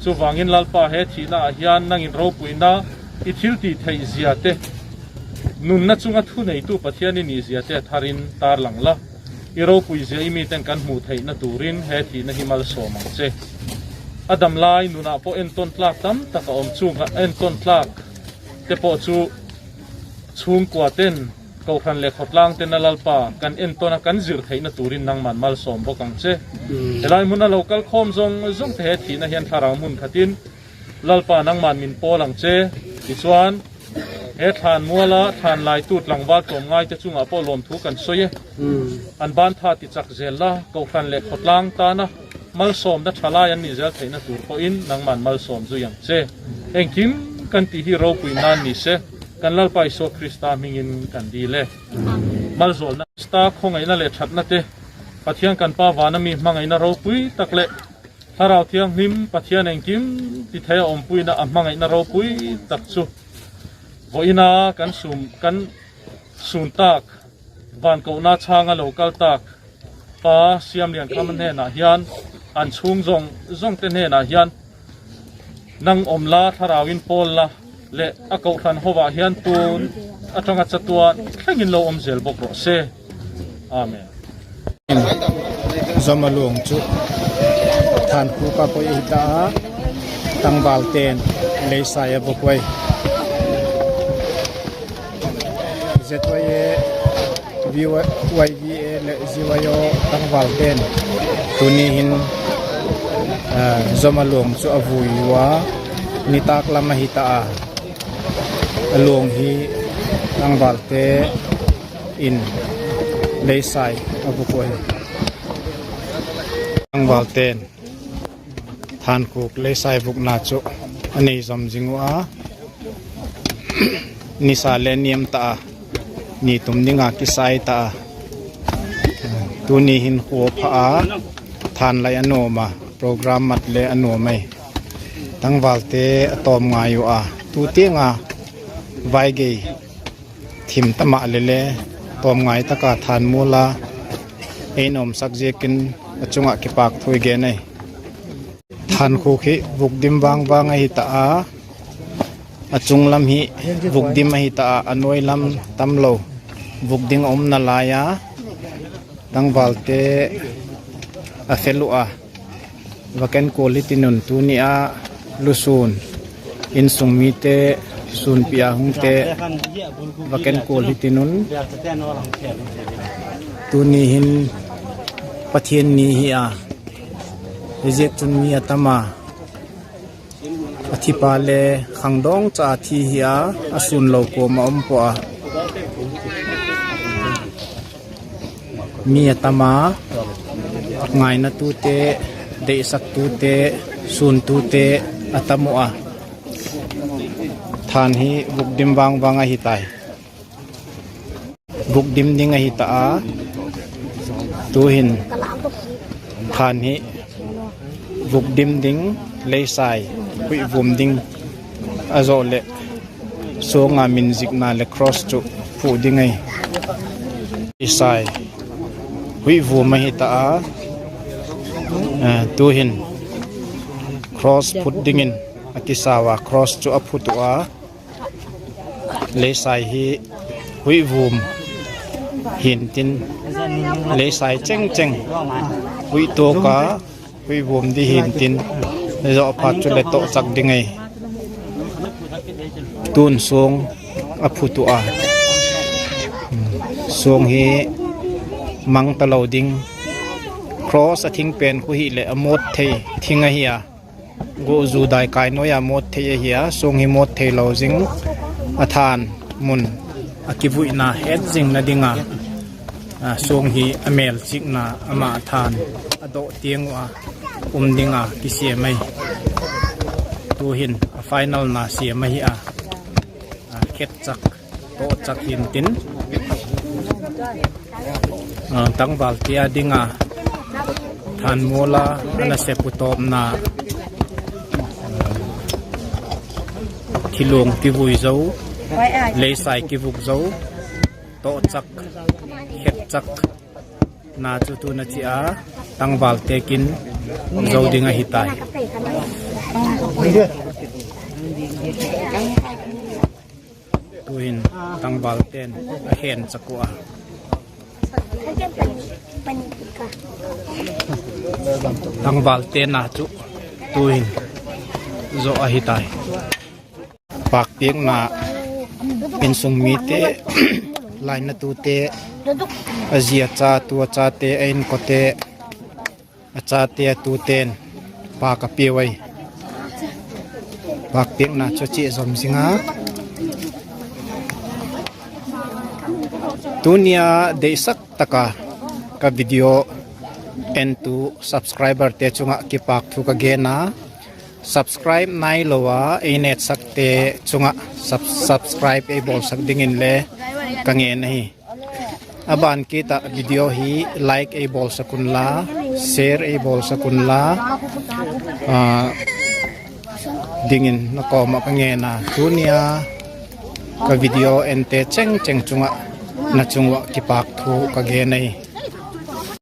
Chuvangin Lalpa, he thihna ah hian nangin ropuina, i thiltihtheih ziate, nunna chunga thuneitu Pathian i nih ziate thar in tarlang la, i ropui zia i miten kan hmu theihna turin he thihna hi malsawm ang che. A dam lai nunah pawh entawn tlak tam tak a awm chunga entawn tlak te pawh chu chhungkua ten, kohhran leh khawtlang ten a Lalpa, kan entawn a kan zir theihna turin nangman malsawm bawk ang che. Helai hmun a lo kal khawm zawng zawngte he thihna hian thlarau hmun khatin Lalpa nangman min pawl ang che. Tichuan, he thlan mual a thlan laitu tlangval tawm ngaite chungah pawh lawmthu kan sawi e. An ban tha tichak zel la, kohhran leh khawtlang tana malsawmna ṭhalai an ni zel theihna tur pawhin nangman malsawm zui ang che. Engkim kan tih hi ropuina ni se, kan Lalpa Isua Krista hmingin kan dil e. Malzawlna Krista khawngaihna leh ṭhatna te, Pathian kan Pa vana mi hmangaihna ropui tak leh Thlarau Thianghlim Pathian engkim ti thei a awmpuina a hmangaihna ropui tak chu vawiina kan sûn tâk, van kohna chhâng a lo kal tâk Pa Siamliankham hnenah hian, an chhung zawng zawngte hnenah hian, nang awm la, thlarau in pawl la, leh a kohhran ho ah hian tun aṭanga chatuan thlengin lo awm zel bawk rawh se. Amen. Zoma luang chu Thankhuk a pawi ahi ta a, tangvalte'n Leisai a vuk uai. Z Y A, V Y V A leh Z Y O tangvalte'n tuni hin Zoma luang chu a vui ua, nitâk lam ahi ta a, a luang hi tangvalte in Leisai a vuk uai. Tangvalte'n Thankhuk Leisai vukna chu a nei zawm zing ua, nisa le niam ta a, ni tum dinga kisai ta a, tuni hin khua pha a, thanlai a nuam a, program mat le a nuam ai. Tangvalte a tawm ngai ua, tu tianga vaigei thim ta mah le le, tawm ngai taka thanmual a ei nuamsak ziakin a chungah kipâk thu i gen ai. Thankhuk hi vuk dim vang vang ahi ta a, a chung lam hi vuk dim ahi ta a, a nuai lam tam lo vuk ding a um nalai a, tangvalte a fel uh a, va ken kual hitin un, tuni a lusûn, insung mite, sûnpi a hungte va ken kual hitin un. Tuni hin Pathian ni hi a, hiziak chun mi a tam a, a thipa le khangdawng cha a thi hi a, a sûn lo kuama um pua a. Mi a tam a, ngainatute, deihsaktute, sûntute a tam uh a. Than hi vuk dim vang vang ahi tai. Vuk dim ding ahi ta a, tu'hin thân hi vuk dim ding, leisai huih vuam ding, a zawh leh suang a min zikna leh cross chu phu ding ahi. Leisai huih vuam ahi ta a, tu'hin cross phut dingin a kisau a, cross chu a phut uh a. Leisai hi huih vuam hintin, leisai chengcheng huih tuak a, huih vuam di hintin, zawh phat chu le tawhchak ding ahi. Tun suang a phut uh a, suang hi mang talo ding, cross a thing pen khu hileh a mawt thei thing ahi a, gu zu dai kai nuai a mawt thei ahi a, suang hi mawt theilo zing, a thân mun a kivuina het zingna ding a, suang hi a mêl chikna ama thân a dawh tiang uh a um ding a kisiam ahi. Tu'hin a finalna siam ahi a, khetchak tawhchak hintin, tangvalte a ding a thân mual a, a nasep uh tawpna, thiluang kivui zo, leisai kivuk zo, tawhchak, khetchak na chu tun a chia, tangvalte kin zo ding ahi tai. Tu'hin tangvalte'n a khenchak uh a, tangvalte na chu tu'hin zo ahi tai. Pâkpiakna, insung mite, lainatute, a zi a cha, tu a chate, a inkote, a chate, a tute'n pâk a piau ai. Pâkpiakna chu chia zom zing a. Tuni a deisak tak a ka video entu subscriberte chung ah kipâk thu ka gen a, subscribe nailo a ei nêtsakte chung ah sub-, subscribe ei bawlsak dingin le ka ngen ahi. A ban kit ah video hi like ei bawlsak unla, share ei bawlsak unla, dingin na kawm ah ka ngen a, tuni a ka video ente chengcheng chung ah na chung uah kipâk thu ka gen ahi.